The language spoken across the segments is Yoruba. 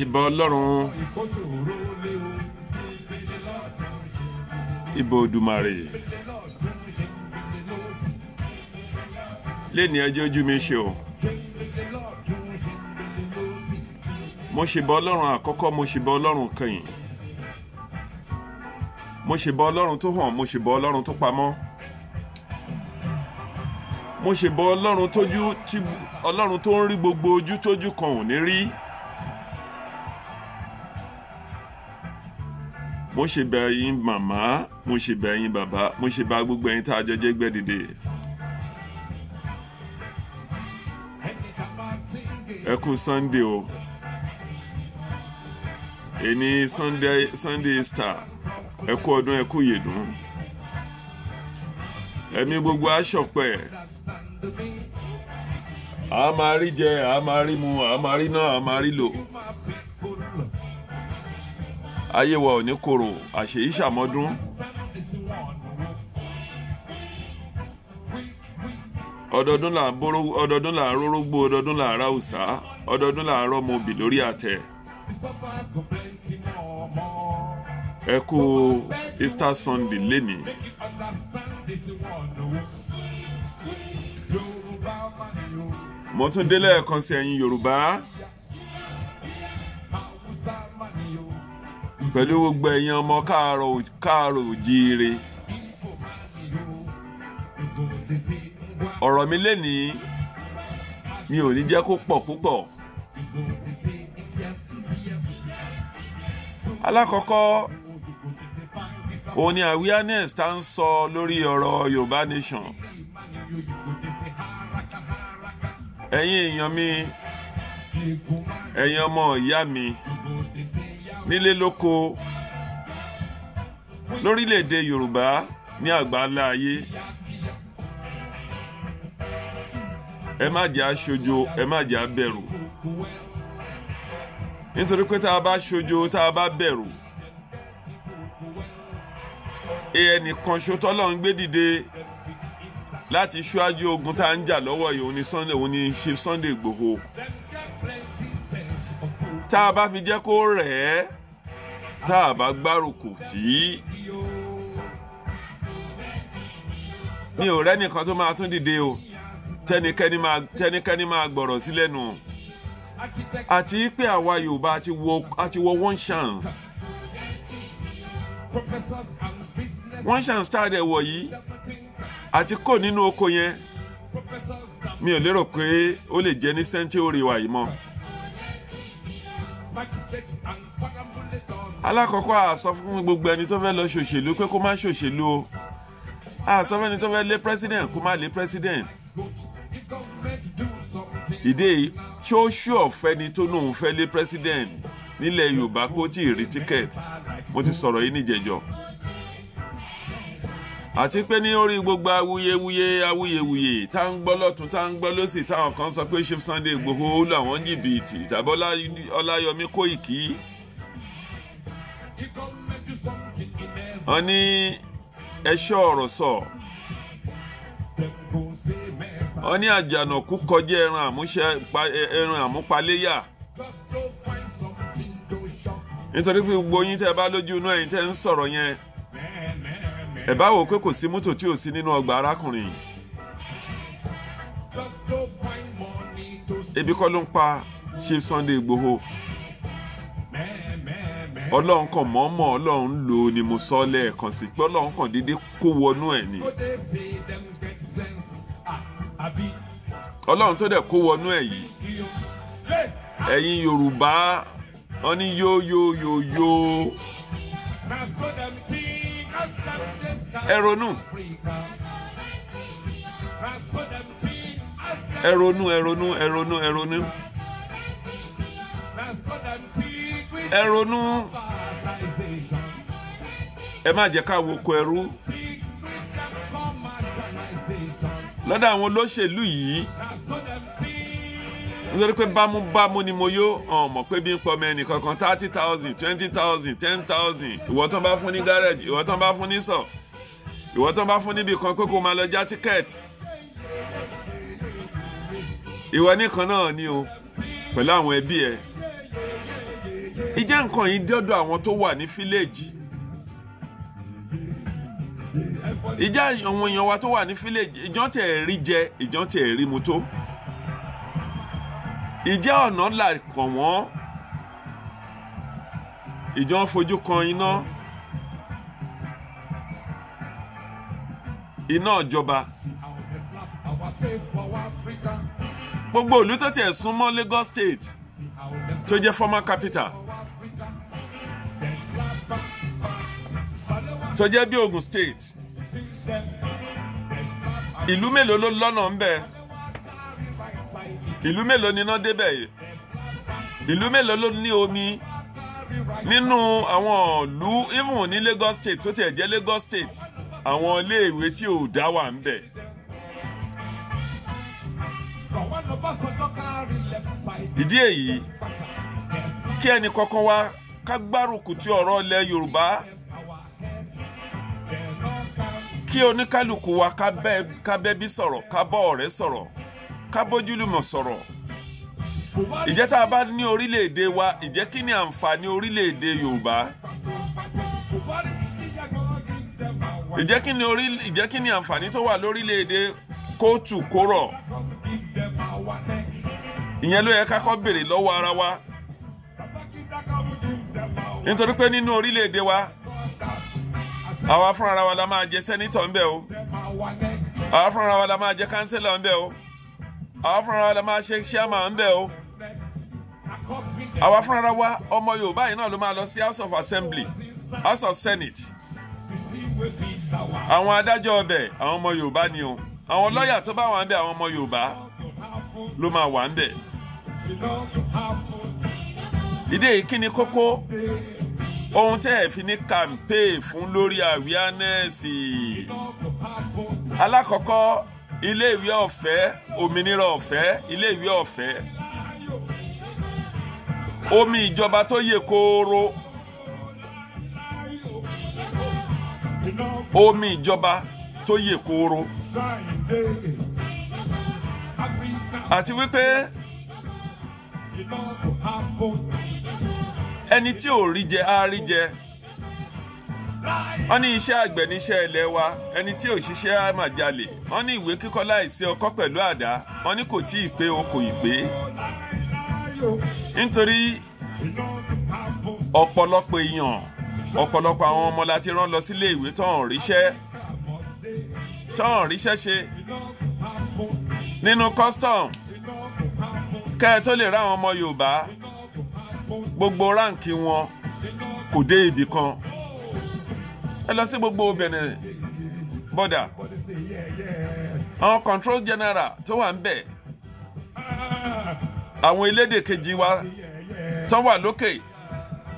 Ìbà Ọlọ́run, ìbà Òdùmarè. Léni ẹjọ́ ojú mi ṣe o. Mo ṣèbà Ọlọ́run àkọ́kọ́, mo ṣèbà Ọlọ́run kẹyìn. Mo ṣèbà Ọlọ́run tó hàn, mo ṣèbà Ọlọ́run tó pamọ́. Mo ṣèbà Ọlọ́run tójú tí Ọlọ́run tó ń rí gbogbo ojú tójú kan ò ní rí. Mo ṣèbà ẹ̀yin màmá, mo ṣèbà ẹ̀yin bàbá, mo ṣèbà gbogbo ẹ̀yin tá a jọ jẹ́ gbẹ́dìde. Ẹ kú Sunday o. Èní Sunday Star. Ẹ kú ọdún, ẹ kú ìyèdún. Ẹ̀mí gbogbo aṣọpẹ́. A máa rí jẹ, a máa rí mu, a máa rí náà, a máa rí lò. Ayé wa ò ní korò, àṣèyí ṣàmọ́dún. Ọdọọdún là ń bóró, ọdọọdún là ń rórógbó, ọdọọdún là ń ráùsá, ọdọọdún là ń rọ́mọ obì lórí àtẹ. Ẹ kú Easter Sunday lénìí. Mo tún dé lẹ́ẹ̀kan sí ẹ̀yin Yorùbá pẹ̀lú gbogbo ẹ̀yin ọmọ káàárọ̀ òjíire. Ọ̀rọ̀ mi lénìí mi ò ní jẹ́ kó pọ̀ púpọ̀. Alákọ̀ọ́kọ́ òun ni awareness tá ń sọ lórí ọ̀rọ̀ Yorùbá Nation. Ẹ̀yin èèyàn mi, ẹ̀yin ọmọ ìyá mi nílé lóko lórílẹ̀‐èdè Yorùbá ní àgbáńlá ayé, ẹ má jẹ́ aṣojo, ẹ má jẹ́ abẹ̀rù. Nítorí pé tá a bá ṣojo, tá a bá bẹ̀rù, ẹnìkan ṣo tọ́lọ́run gbé dìde láti ṣáájú ogun tá a ń jà lọ́wọ́ yìí, òun ni Sunday, òun ni Chief Sunday Igboho. Tá a bá fi jẹ́ kó rẹ̀ ẹ́, tá a bá gbárùkù tì í, mi ò rẹ́nìkan tó máa tún dìde o, tẹnikẹ́ni máa gbọ̀rọ̀ sí lẹ́nu. Àti pé àwa Yorùbá a ti wọ one chance. One chance tá a dẹ̀ wọ̀ yìí, àti kò nínú oko yẹn, mi ò lérò pé ó lè jẹ́ ní sẹ́ńtúrì wa yìí mọ́. Alákọ̀ọ́kọ́, a sọ fún gbogbo ẹni tó fẹ́ lọ ṣòṣèlú pé kó má ṣòṣèlú o. A sọ fún ẹni tó fẹ́ lé president kó má lé president. Ìdè ṣóṣù ọ̀fẹ́ ni tó nóun fẹ́ lé president nílẹ̀ Yorùbá kó tí ì rí ticket. Mo ti sọ̀rọ̀ yìí níjẹ̀jọ́. Àti pé ní orí gbogbo awuyewuye tá ń gbọ́ lọ́tún, tá ń gbọ́ lọ́sì, táwọn kan sọ pé Chief Sunday Igboho làwọn jìbìtì tàbí Ọláyọmí Kóìkí. Wọ́n ní ẹ̀ṣọ́ ọ̀rọ̀ sọ. Wọ́n ní àjànàkú kọjá ẹran àmúpaléyà. Nítorí pé gbogbo yín tẹ́ bá lójú inú ẹ̀yin tẹ́ ń sọ̀rọ̀ yẹn, ẹ bá wò pé kò sí mọ́tò tí ò sí nínú ọgbà arákùnrin yìí. Ebi kọ́ ló ń pa Chief Sunday Igboho. Ọlọ́run kan mọ̀ọ́mọ̀ Ọlọ́run lò ó ni mo sọ lẹ́ẹ̀kan sí pé Ọlọ́run kan déédéé kó wọnú ẹ̀ ni. Ọlọ́run tó dẹ̀ kó wọnú ẹ̀ yìí, ẹ̀yin Yorùbá wọ́n ní yó yó yó yó. Ẹ ronú, ẹ ronú, ẹ ronú, ẹ ronú, ẹ ronú, ẹ ronú. Ẹ má jẹ́ ká wo ko ẹrú lọ́dọ̀ àwọn olóṣèlú yìí. Nítorí pé bámúbámú ni mo yó, ọ̀n mọ̀ pé bí ń pọ̀ mẹ́rin kankan 30,000, 20,000, 10,000. Ìwọ tán bá fún ní gárẹ́jì, ìwọ tán bá fún ní sọ̀, ìwọ tán bá fún níbi kan pé kó máa lọ já tíkẹ́ẹ̀tì. Ìwọ nìkan náà ni o pẹ̀lú àwọn ẹbí ẹ. Ìjẹ́ nǹkan yìí dọ́dọ̀ àwọn tó wà ní fíléèjì? Ìjẹ́ àwọn èèyàn wa tó wà ní fíléèjì, ìjọ́ tẹ̀ rí jẹ, ìjọ́ tẹ̀ rí mu tó? Ìjẹ́ ọ̀nà là kàn wọ́n? Ìjọ ń fojú kan iná, iná ìjọba. Gbogbo ìlú tó tiẹ̀ súnmọ́ Lagos State tó jẹ́ former capital, tó jẹ́ bí Ogun State, ìlú mélòó ló lọ́nà ń bẹ? Ìlú mélòó níná débẹ̀ yìí? Ìlú mélòó ló ní omi nínú àwọn ìlú? Even ní Lagos State tó tiẹ̀ jẹ́ Lagos State, àwọn iléèwé tí ò dá wà ń bẹ. Ìdí èyí kí ẹnì kọ̀ọ̀kan wa ká gbárùkù ti ọ̀rọ̀ ilẹ̀ Yorùbá, kí oníkálukú wa ká bẹ́bí sọ̀rọ̀, ká bọ́ ọ̀rẹ́ sọ̀rọ̀, ká bójúlùmọ̀ sọ̀rọ̀. Ìjẹ́ tá a bá ní orílẹ̀-èdè wa, ìjẹ́ kí ni àǹfààní orílẹ̀-èdè Yorùbá? Ìjẹ́ kí ni àǹfààní tó wà lórílẹ̀-èdè kóòtù kórọ̀? Ìyẹn ló yẹ ká kọ́ béèrè lọ́wọ́ ara wa. Nítorí pé nínú orílẹ̀-èdè wa, àwa fúnra wa la máa jẹ sẹ́nítọ̀ ńbẹ̀ o, àwa fúnra wa la máa jẹ kánsílọ̀ ńbẹ̀ o, àwa fúnra wa la máa ṣe ṣíàmà ńbẹ̀ o, àwa fúnra wa ọmọ Yorùbá yìí náà ló máa lọ sí House of Assembly, House of Senate. Àwọn adájọ́ ọbẹ̀ àwọn ọmọ Yorùbá ni o, àwọn lọ́yà tó bá wà ńbẹ̀ àwọn ọmọ Yorùbá ló máa wà ńbẹ̀. Ìdí èyí kí ni kókó ohun tẹ́ ẹ̀ fi ní campaign fún lórí awareness? Alákọ̀ọ́kọ́, iléèwé ọ̀fẹ́, òmìnira ọ̀fẹ́, iléèwé ọ̀fẹ́, omi ìjọba tó yè kooro, omi ìjọba tó yè kooro, àti wípé ẹni tí ò rí jẹ á rí jẹ. Wọ́n ní iṣẹ́ àgbẹ̀ níṣẹ́ ilẹ̀ wa, ẹni tí ò ṣiṣẹ́ á máa jalè. Wọ́n ní ìwé kíkọ́ láìsí ọkọ́ pẹ̀lú àdá, wọ́n ní kò tí ì pé o kò ì pé. Nítorí ọ̀pọ̀lọpọ̀ èèyàn, ọ̀pọ̀lọpọ̀ àwọn ọmọ la ti rán lọ sílé ìwé tán ríṣẹ́ ṣe nínú custom. Kẹ́ ẹ tó lè rá àwọn ọmọ Yorùbá, gbogbo ráǹkì wọn kò dé ibì kan. Ẹ lọ sí gbogbo Benin border, àwọn control general tó wà ń bẹ̀, àwọn elédè kejì wa tó wà lókè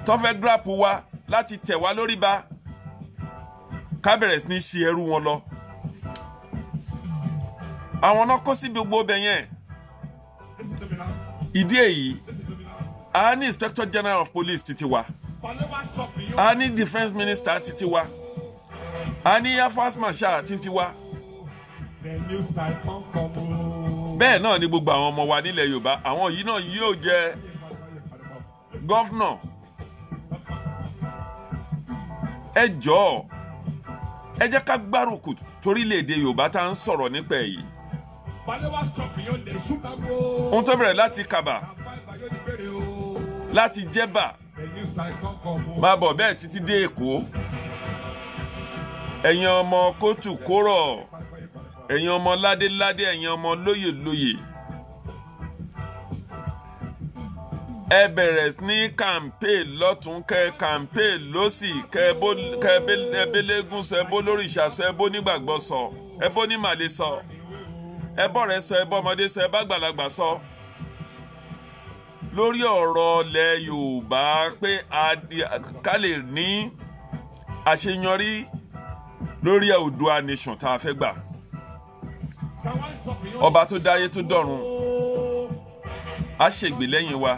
tó fẹ́ grap wa láti tẹ̀ wá lórí ba, ká bẹ̀rẹ̀ sí ní ṣe ẹrú wọn lọ. Àwọn náà kó sí gbogbo ibẹ̀ yẹn. Ìdí èyí, a ní Inspector General of Police títí wa, a ní Defence Minister títí wa, a ní Air Force Marshal títí wa. Bẹ́ẹ̀ náà ni gbogbo àwọn ọmọ wa nílẹ̀ Yorùbá, àwọn yìí náà yóò jẹ gọ́fúnà. Ẹ jọ̀ọ́, ẹ jẹ́ ká gbárùkù torílẹ̀-èdè Yorùbá tá à ń sọ̀rọ̀ nípa èyí. Ohun tó bẹ̀rẹ̀ láti Kàbà, láti Jẹ́bà, máa bọ̀ bẹ́ẹ̀ títí dé Èkó. Ẹ̀yin ọmọ kóòtù kórọ̀, ẹ̀yin ọmọ ládéládé, ẹ̀yin ọmọ lóyè lóyè, ẹ bẹ̀rẹ̀ ní kàmpé lọ́tún, kẹ kàmpé lọ́sì, kẹ bélégún sọ, ẹ bó lórìṣà sọ, ẹ bó nígbàgbọ́ sọ, ẹ bó nímàlè sọ, ẹ bọ́rẹ̀ sọ, ẹ bọ́mọdé sọ, ẹ bá gbàlagbà sọ lórí ọ̀rọ̀ ilẹ̀ Yorùbá pé ká lè ní àṣeyọrí lórí Oòduà nation tá a fẹ́ gbà. Ọba tó dáyé tó dọ̀run á ṣègbè lẹ́yìn wa.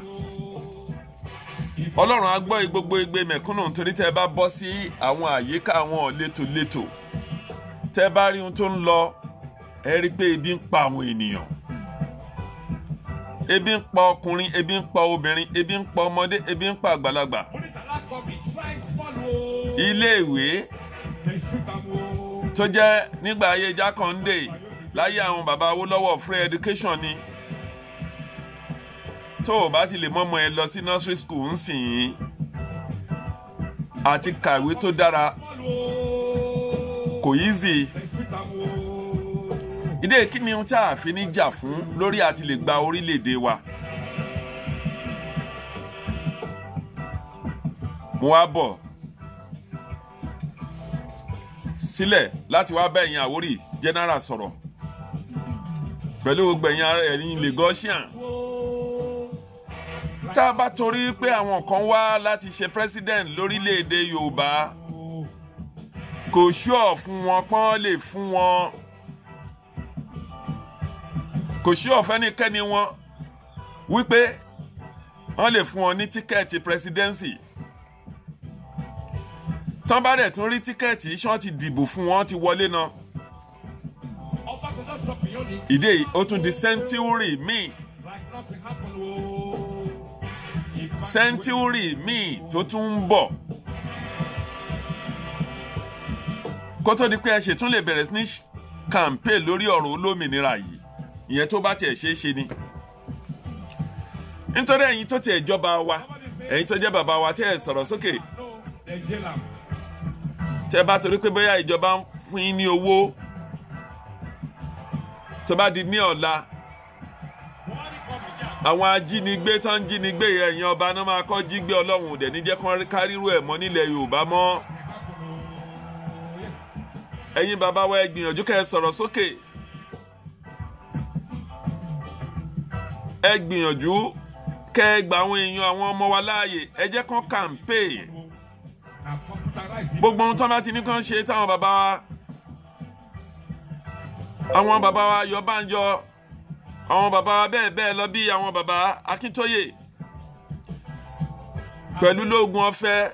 Ọlọ́run á gbọ́ gbogbo igbe mẹ̀kúnnù, nítorí tẹ́ ẹ bá bọ́ sí àwọn àyíká àwọn létòlétò, tẹ́ ẹ bá rí ohun tó ń lọ, ẹ rí pé ebi ń pa àwọn ènìyàn. Ebi ń pa ọkùnrin, ebi ń pa obìnrin, ebi ń pa ọmọdé, ebi ń pa àgbàlagbà. Iléèwé tó jẹ́ nígbà ayé Jákàndé láyé àwọn bàbá Awólọ́wọ̀ free education ni. Tó o bá ti lè mọ́mọ́ ẹ lọ sí nursery school ń sìn yín àti kàwé tó dára kò easy. Ìdí kí ni ohun tí a fi ní jà fún lórí àti lè gba orílẹ̀-èdè wa. Mo wá bọ̀ sílẹ̀ láti wá bá ẹ̀yin Àwórì general sọ̀rọ̀ pẹ̀lú gbogbo ẹ̀yin Lagosian. Tá a bá torí pé àwọn kan wá láti ṣe president lórílẹ̀-èdè Yorùbá, kò ṣúọ̀ fún wọn pọ́n lè fún wọn, kò ṣúọ̀ fẹ́nikẹ́ni wọn wípé wọ́n lè fún wọn ní tíkẹ́ẹ̀tì presidency. Tán bá dẹ̀ tún rí tíkẹ́ẹ̀tì, ṣán ti dìbò fún wọn, ti wọlé náà. Ìdí ó tún di sẹ́ńtúrì míì, sẹ́ńtúrì míì tó tún ń bọ̀. Kó tó di pé ẹ ṣètún lè bẹ̀rẹ̀ sí ní kàǹpé lórí ọ̀rọ̀ olómìnira yìí, ìyẹn tó bá tiẹ̀ ṣeé ṣe ni. Nítorí ẹ̀yin tó tiẹ̀ jọba wa, ẹ̀yin tó jẹ́ bàbá wa tẹ́ ẹ sọ̀rọ̀ sókè, tẹ́ bá torí pé bóyá ìjọba ń fún yín ní owó, tó bá di ní ọ̀la, àwọn ajínigbé tó ń jínigbé ẹ̀yin ọba náà máa kọ́ jí gbé. Ọlọ́run ò dẹ̀ ní jẹ́ kán kárírú ẹ̀ mọ́ nílẹ̀ Yorùbá mọ́. Ẹ̀yin bàbá wa, ẹ gbìyànjú kẹ́ ẹ sọ̀rọ̀ sókè. Ẹ gbìyànjú kẹ́ ẹ gba àwọn èèyàn àwọn ọmọ wa láàyè. Ẹ jẹ́ kán kàǹpé gbogbo ohun tó bá ti ní kán ṣe. Táwọn bàbá wa, àwọn bàbá wa Yọ̀bánjọ, àwọn bàbá wa bẹ́ẹ̀ bẹ́ẹ̀ lọ, bí àwọn bàbá Akíntóyè pẹ̀lú lóògùn ọ̀fẹ́,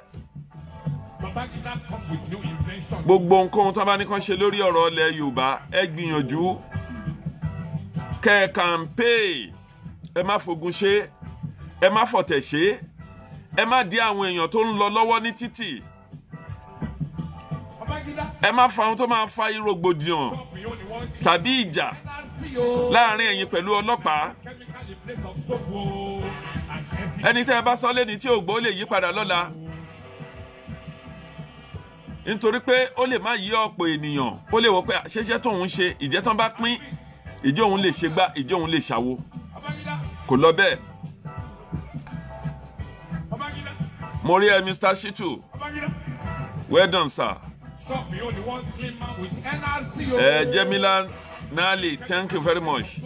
gbogbo nǹkan tó bá ní kán ṣe lórí ọ̀rọ̀ ilẹ̀ Yorùbá, ẹ gbìyànjú kẹ́ ẹ kàǹpé. Ẹ má fogun ṣe, ẹ má fọ̀tẹ̀ ṣe, ẹ má dí àwọn èèyàn tó ń lọ lọ́wọ́ ní títì, ẹ má fa ohun tó máa fa rògbòdìyàn tàbí ìjà láàrin ẹ̀yin pẹ̀lú ọlọ́pàá. Ẹni tẹ́ ẹ bá sọ lẹ́ni tí ò gbọ́ lè yí padà lọ́la, nítorí pé ó lè má yí ọ̀pọ̀ ènìyàn. Ó lè wọ pé ṣẹṣẹ tóun ṣe, ìjẹ́ tán bá pín, ìjẹ́ òun lè ṣe gbá, ìjẹ́ òun lè ṣàwo. Kò lọ bẹ́ẹ̀. Mo rí ẹ, Mr. Shitu, well done, sir. Jemila Nali, thank you very much.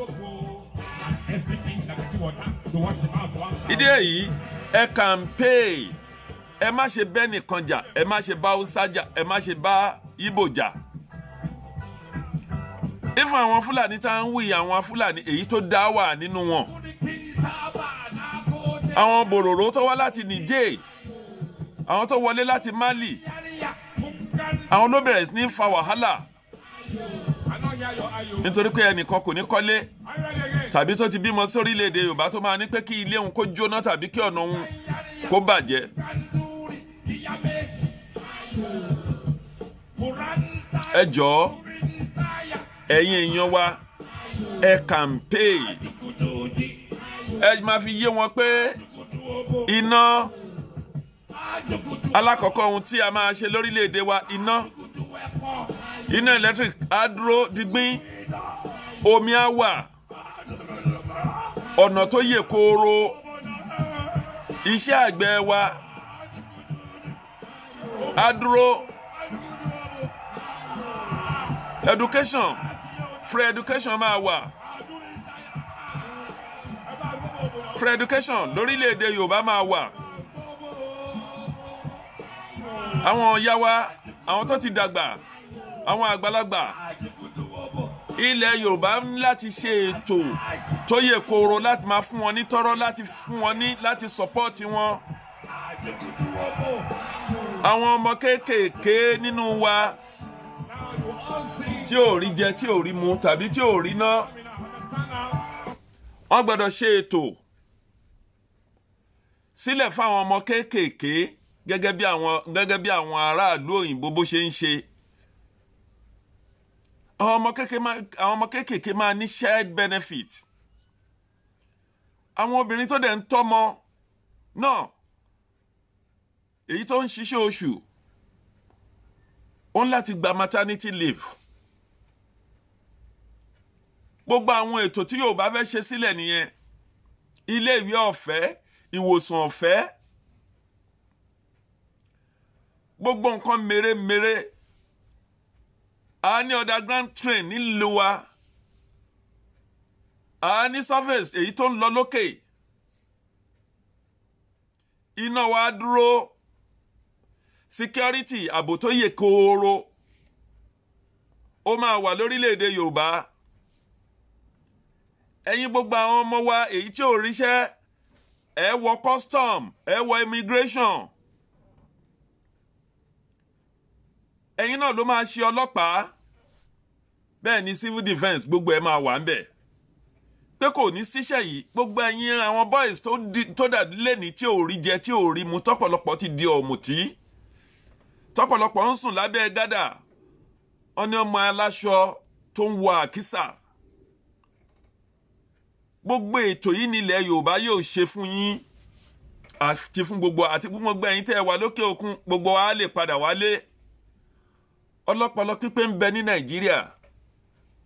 Ìdí èyí, ẹ campaign, ẹ má ṣe bẹ́ẹ̀ nìkan jà, ẹ má ṣe bá Hausa jà, ẹ má ṣe bá Ìgbò jà. Ifun àwọn Fúlàní tá ń wí, àwọn Fúlàní èyí tó dá wà nínú wọn, àwọn bòròró tó wá láti Niger, àwọn tó wọlé láti Mali, àwọn ló bẹ̀rẹ̀ sí ní fa wàhálà, nítorí pé ẹnìkan kò ní kọ́lé tàbí tó ti bímọ sórílẹ̀-èdè Yorùbá tó máa ní pé kí ilé òun kó jóná tàbí kí ọ̀nà òun kó bàjẹ́. Ẹ jọ̀ọ́, ẹ̀yin èèyàn wa, ẹ campaign, ẹ máa fi yé wọn pé iná alákọ̀ọ́kọ́ ohun tí a máa ṣe lórílẹ̀-èdè wa, iná electric á dúró digbín, omi á wà, ọ̀nà tó yè kooro, iṣẹ́ àgbẹ̀ wa á dúró, education, free education máa wà, free education lórílẹ̀‐èdè Yorùbá máa wà. Àwọn ìyá wa, àwọn tó ti dàgbà, àwọn àgbàlagbà ilẹ̀ Yorùbá ń láti ṣe ètò tó yè kooro láti máa fún wọn ní tọ́rọ́, láti fún wọn ní, láti support wọn. Àwọn ọmọ kéékèèké nínú wa tí ò rí jẹ, tí ò rí mu tàbí tí ò rí ná, Wọ́n gbọ́dọ̀ ṣe ètò sílẹ̀ fáwọn ọmọ kéékèèké gẹ́gẹ́ bí àwọn aráàlú òyìnbó bó ṣe ń ṣe. Àwọn ọmọ kéékèèké máa ní shared benefit. Àwọn obìnrin tó dẹ̀ ń tọ́mọ náà, èyí tó ń ṣiṣẹ́ oṣù, ó ń láti gba maternity leave. Gbogbo àwọn ètò tí Yorùbá fẹ́ ṣe sílẹ̀ nìyẹn. Ilé ìwé ọ̀fẹ́, ìwòsàn ọ̀fẹ́, gbogbo nǹkan mèremère. A ní underground train nílùú wa, a ní surface èyí tó ń lọ lókè. Iná wa dúró, security ààbò tó yè kooro ó máa wà lórílẹ̀‐èdè Yorùbá. Ẹ̀yin gbogbo àwọn ọmọ wa èyí tí ò ríṣẹ́, ẹ wọ custom, ẹ wọ immigration, ẹ̀yin náà ló máa ṣe ọlọ́pàá. Bẹ́ẹ̀ ni civil defence gbogbo ẹ máa wà ń bẹ̀. Pé kò ní síṣẹ́ yìí, gbogbo ẹ̀yin àwọn boys tó dà lẹ́ni tí ò rí jẹ tí ò rí mu, tọ́pọ̀lọpọ̀ ti di ọ̀mùtí, tọ́pọ̀lọpọ̀ ń sùn lábẹ́ gádà. Wọ́n ní ọmọ aláṣọ tó ń wọ àkísà. Gbogbo ètò yìí nílẹ̀ Yorùbá yóò ṣe fún yín àti fún gbogbo àti gbogbo ẹ̀yin tẹ́ ẹ wà lókè òkun, gbogbo wa lè padà wálé. Ọlọ́pọlọ pípé ń bẹ ní Nàìjíríà,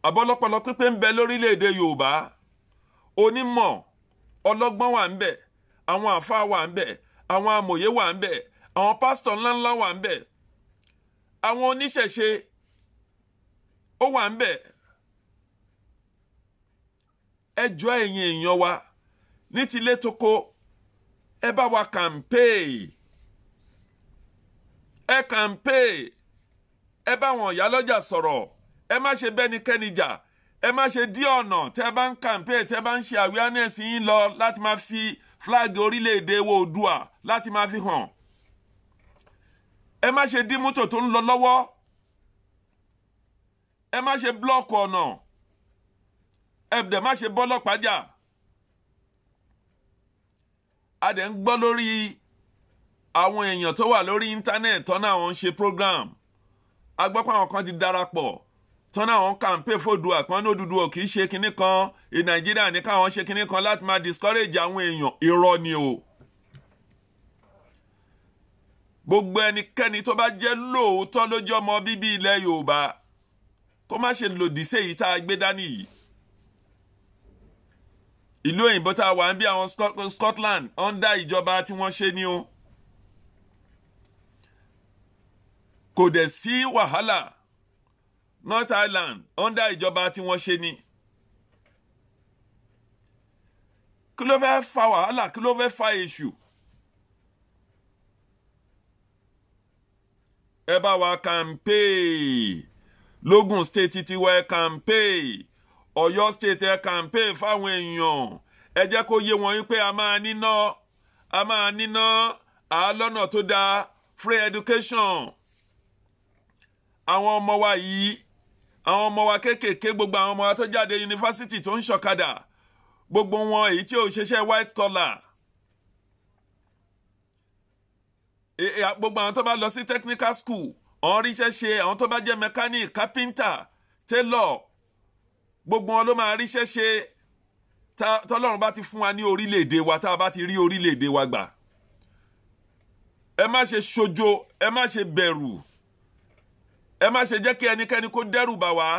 àbọ̀lọ́pọlọ pípé ń bẹ lórílẹ̀‐èdè Yorùbá. Onímọ̀ ọlọ́gbọ́n wà ń bẹ, àwọn àfáà wà ń bẹ, àwọn amòye wà ń bẹ, àwọn pásítọ̀ ńláńlá wà ń bẹ, àwọn oníṣẹ̀ṣe ó wà ń bẹ. Ẹ jọ̀ọ́ ẹ̀yin èèyàn wa ní tilé toko, ẹ bá wa kàmpéè, ẹ kàmpéè, ẹ bá wọn ìyálọ́jà sọ̀rọ̀, ẹ má ṣe bẹ́nikẹ́ni jà, ẹ má ṣe dí ọ̀nà tẹ́ bá ń kàmpéè, tẹ́ bá ń ṣe awareness yín lọ láti máa fi flag orílẹ̀-èdè wo Oòduà láti máa fi hàn. Ẹ má ṣe dí mọ́tò tó ń lọ lọ́wọ́, ẹ má ṣe blọ́ọ̀kì ọ̀nà, ẹ dẹ̀ má ṣe bọ́lọ́pàá jà. A dẹ̀ ń gbọ́ lórí àwọn èèyàn tó wà lórí íńtánẹ́ẹ̀tì tọ́nà àwọn ń ṣe program. A gbọ́ pé àwọn kan ti darapọ̀ tọ́nà àwọn kàǹpé fòdùà kan ní Odùduwà kì í ṣe kinní kan, Nàìjíríà ní káwọn ṣe kinní kan láti máa discourage àwọn èèyàn. Irọ́ ni o. Gbogbo ẹnikẹ́ni tó bá jẹ́ lóòótọ́ lójú ọmọ bíbí ilẹ̀ Yorùbá kó má ṣe lòdì sí èyí tá a gbé dání yìí. Ìlú òyìnbó tá a wà ń bí àwọn Scotland under ìjọba tí wọ́n ṣe ni o. Kò dẹ̀ sí wàhálà. North Ireland under ìjọba tí wọ́n ṣe ni. Kí ló fẹ́ fa wàhálà? Kí ló fẹ́ fa èṣù? Ẹ bá wa campaign lógùn state ti wá, ẹ campaign Ọ̀yọ́ state, ẹ campaign fáwọn èèyàn. Ẹ jẹ́ kó yé wọn wípé a máa níná, a máa níná, àálọ́nà tó dáa, free education. Àwọn ọmọ wa yìí, àwọn ọmọ wa kéékèèké, gbogbo àwọn ọmọ wa tó jáde yunifásitì tó ń ṣọ̀kadà, gbogbo wọn èyí tí ò ṣiṣẹ́ white collar, gbogbo àwọn tó bá lọ sí technical school ọ̀n ríṣẹ́ ṣe, àwọn tó bá jẹ́ mechanic, carpenter, tailor, gbogbo wọn ló máa ríṣẹ́ ṣe. Tọ́lọ́run bá ti fún wa ní orílẹ̀-èdè wa, tá a bá ti rí orílẹ̀-èdè wa gbà, ẹ má ṣe ṣojo, ẹ má ṣe bẹ̀rù, ẹ má ṣe jẹ́ kí ẹnikẹ́ni kó dẹ́rù bà wá,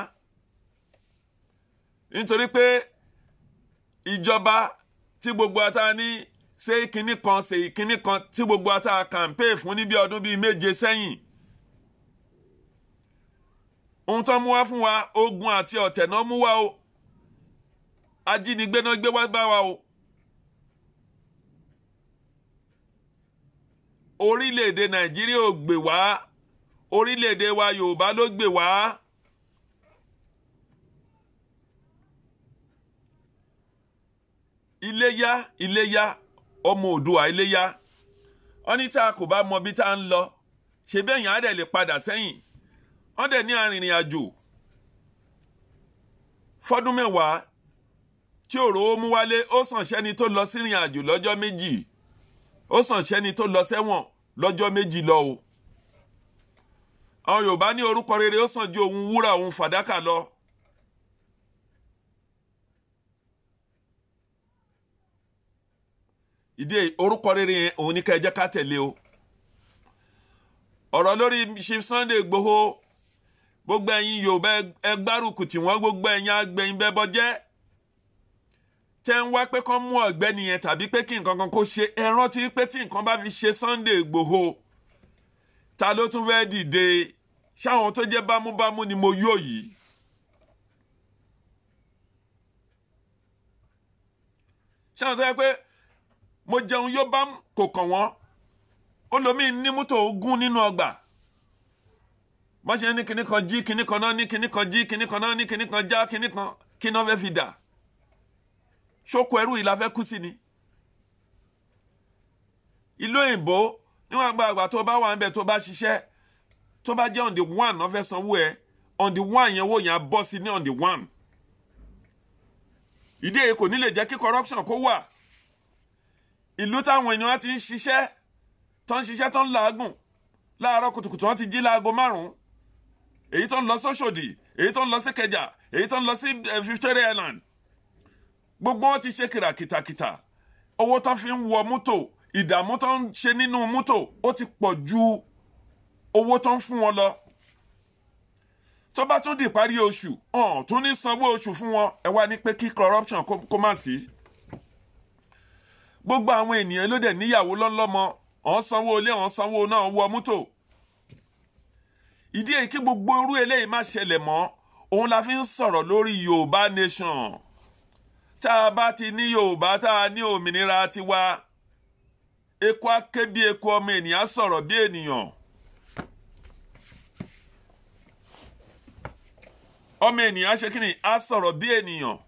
nítorí pé ìjọba tí gbogbo ata ní ṣe kinní kan ṣe kinní kan tí gbogbo ata kàǹpé fún ní bí ọdún bíi 7 sẹ́yìn, ohun tó mú wá fún wa, ogun àti ọ̀tẹ̀ náà mú wá o, ajínigbé náà gbé wá bá wa o. Orílẹ̀-èdè Nàìjíríà ò gbè wá, orílẹ̀-èdè wa Yorùbá ló gbè wá. Iléyá, iléyá, ọmọ Oòduà iléyá. Wọ́n ní tá a kò bá mọ bí tá a ń lọ, ṣe bẹ́ẹ̀ yẹn á dẹ̀ lè padà sẹ́yìn. Wọ́n dẹ̀ ní arìnrìn àjò fọ́dún 10 tí ò rówó mú wálé, ó sàn sẹ́ni tó lọ sírìn àjò lọ́jọ́ méjì, ó sàn sẹ́ni tó lọ sẹ́wọ̀n lọ́jọ́ méjì lọ o. Àwọn Yorùbá ní orúkọ rere ó sàn ju ohun wúrà ohun fàdákà lọ. Ìdí orúkọ rere yẹn òun ní ká ẹ jẹ́ ká tẹ̀lé o. Ọ̀rọ̀ lórí Chief Sunday Igboho, gbogbo ẹ̀yin Yorùbá ẹ gbárùkù tì wọ́n, gbogbo ẹ̀yin agbẹ̀yìn bẹ́bọ jẹ́ tẹ́ ń wá pé kán mú ọ̀gbẹ́ni yẹn tàbí pé kí nǹkan kan kó ṣe, ẹ rántí pé tí nǹkan bá fi ṣe Sunday Igboho, ta ló tún fẹ́ dìde? Ṣáwọn tó jẹ́ bámúbámú ni mo yó yìí. Ṣáwọn tó yẹ pé mo jẹun yó bá kò kàn wọ́n, ó lomi ní mọ́tò ogún nínú ọgbà. Bọ́n ṣe ní kinní kan jí kinní kan náà, ní kinní kan jí kinní kan náà, ní kinní kan já kinní kan, kí náà fẹ́ fi dà? Ṣókò ẹrú yìí la fẹ́ kú sí ni. Ìlú òyìnbó níwọ̀n àgbààgbà tó bá wà ń bẹ̀, tó bá ṣiṣẹ́, tó bá jẹ́ on the one náà fẹ́ sanwó ẹ, on the one yẹn wò yẹn á bọ́ sí ní on the one. Ìdí èyí kò ní lè jẹ́ kí corruption kó wà. Ìlú táwọn èèyàn ti ń ṣiṣẹ́, tó ń ṣiṣẹ́, tó ń làágùn láàárọ̀ kùtùkùtù, wọ́n ti jí láago 5, èyí tó ń lọ sóṣòdì, èyí tó ń lọ sí Kẹjà, èyí tó ń lọ sí Victoria Island, gbogbo wọn ti ṣe kìràkìtàkìtà. Owó tó fi ń wọ mọ́tò, ìdààmú tó ń ṣe nínú mọ́tò ó ti pọ̀ ju owó tó ń fún wọn lọ. Tó bá tún di ìparí oṣù, ọ̀n tún ní sanwó oṣù fún wọn. Ẹ wá ní pé kí corruption kó má sí. Gbogbo àwọn ènìyàn ló dẹ̀ níyàwó lọ́lọ́mọ, ọ̀n sanwó ilé, ọ̀n sanwó náà wọ mọ́tò. Ìdí èyí kí gbogbo irú eléyìí má ṣẹlẹ̀ mọ́, òun la fi ń sọ̀rọ̀ lórí Yorùbá Nation. Tá a bá ti ní Yorùbá, tá a ní òmìnira tiwa, eku á ké bí eku, ọmọ ènìyàn sọ̀rọ̀ bí ènìyàn. Ọmọ ènìyàn ṣe kíni, á sọ̀rọ̀ bí ènìyàn.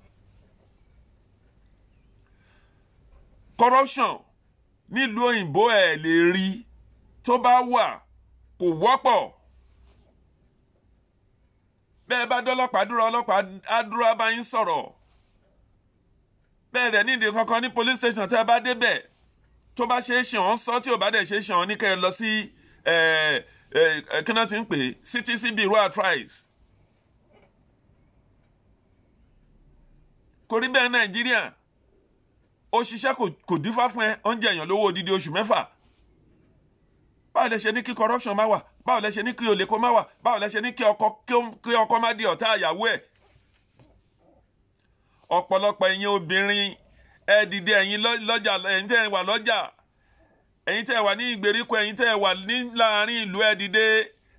Corruption nílùú òyìnbó ẹ̀ lè rí, tó bá wà kò wọ́pọ̀. Bẹ́ẹ̀ bá dọ́lọ́pàá dúró, ọlọ́pàá á dúró, á bá yín sọ̀rọ̀. Bẹ́ẹ̀ rẹ̀ nídìí kankan ní police station, tẹ́ ẹ bá débẹ̀, tó bá ṣe é ṣe wọ́n sọ, tí ò bá dẹ̀ ṣe é ṣe wọ́n ní kẹ́ ẹ lọ sí kí náà ti ń pè CTC Bureau of Trials. Kò rí bẹ́ẹ̀ Nàìjíríà. Ó ṣiṣẹ́ kò dífá fún ẹ, oúnjẹ èèyàn lówó odidi oṣù 6. Báwo lẹ ṣe ní kí corruption má wà? Báwo lẹ ṣe ní kí olè kó má wà? Báwo lẹ ṣe ní kí ọkọ má di ọ̀tá ìyàwó ẹ̀? Ọ̀pọ̀lọpọ̀ ẹ̀yin obìnrin ẹ dìde, ẹ̀yin lọ́jà, ẹ̀yin tẹ́ ẹ wà lọ́jà, ẹ̀yin tẹ́ ẹ wà ní ìgbèríko, ẹ̀yin tẹ́ ẹ wà ní láàrin ìlú, ẹ dìde,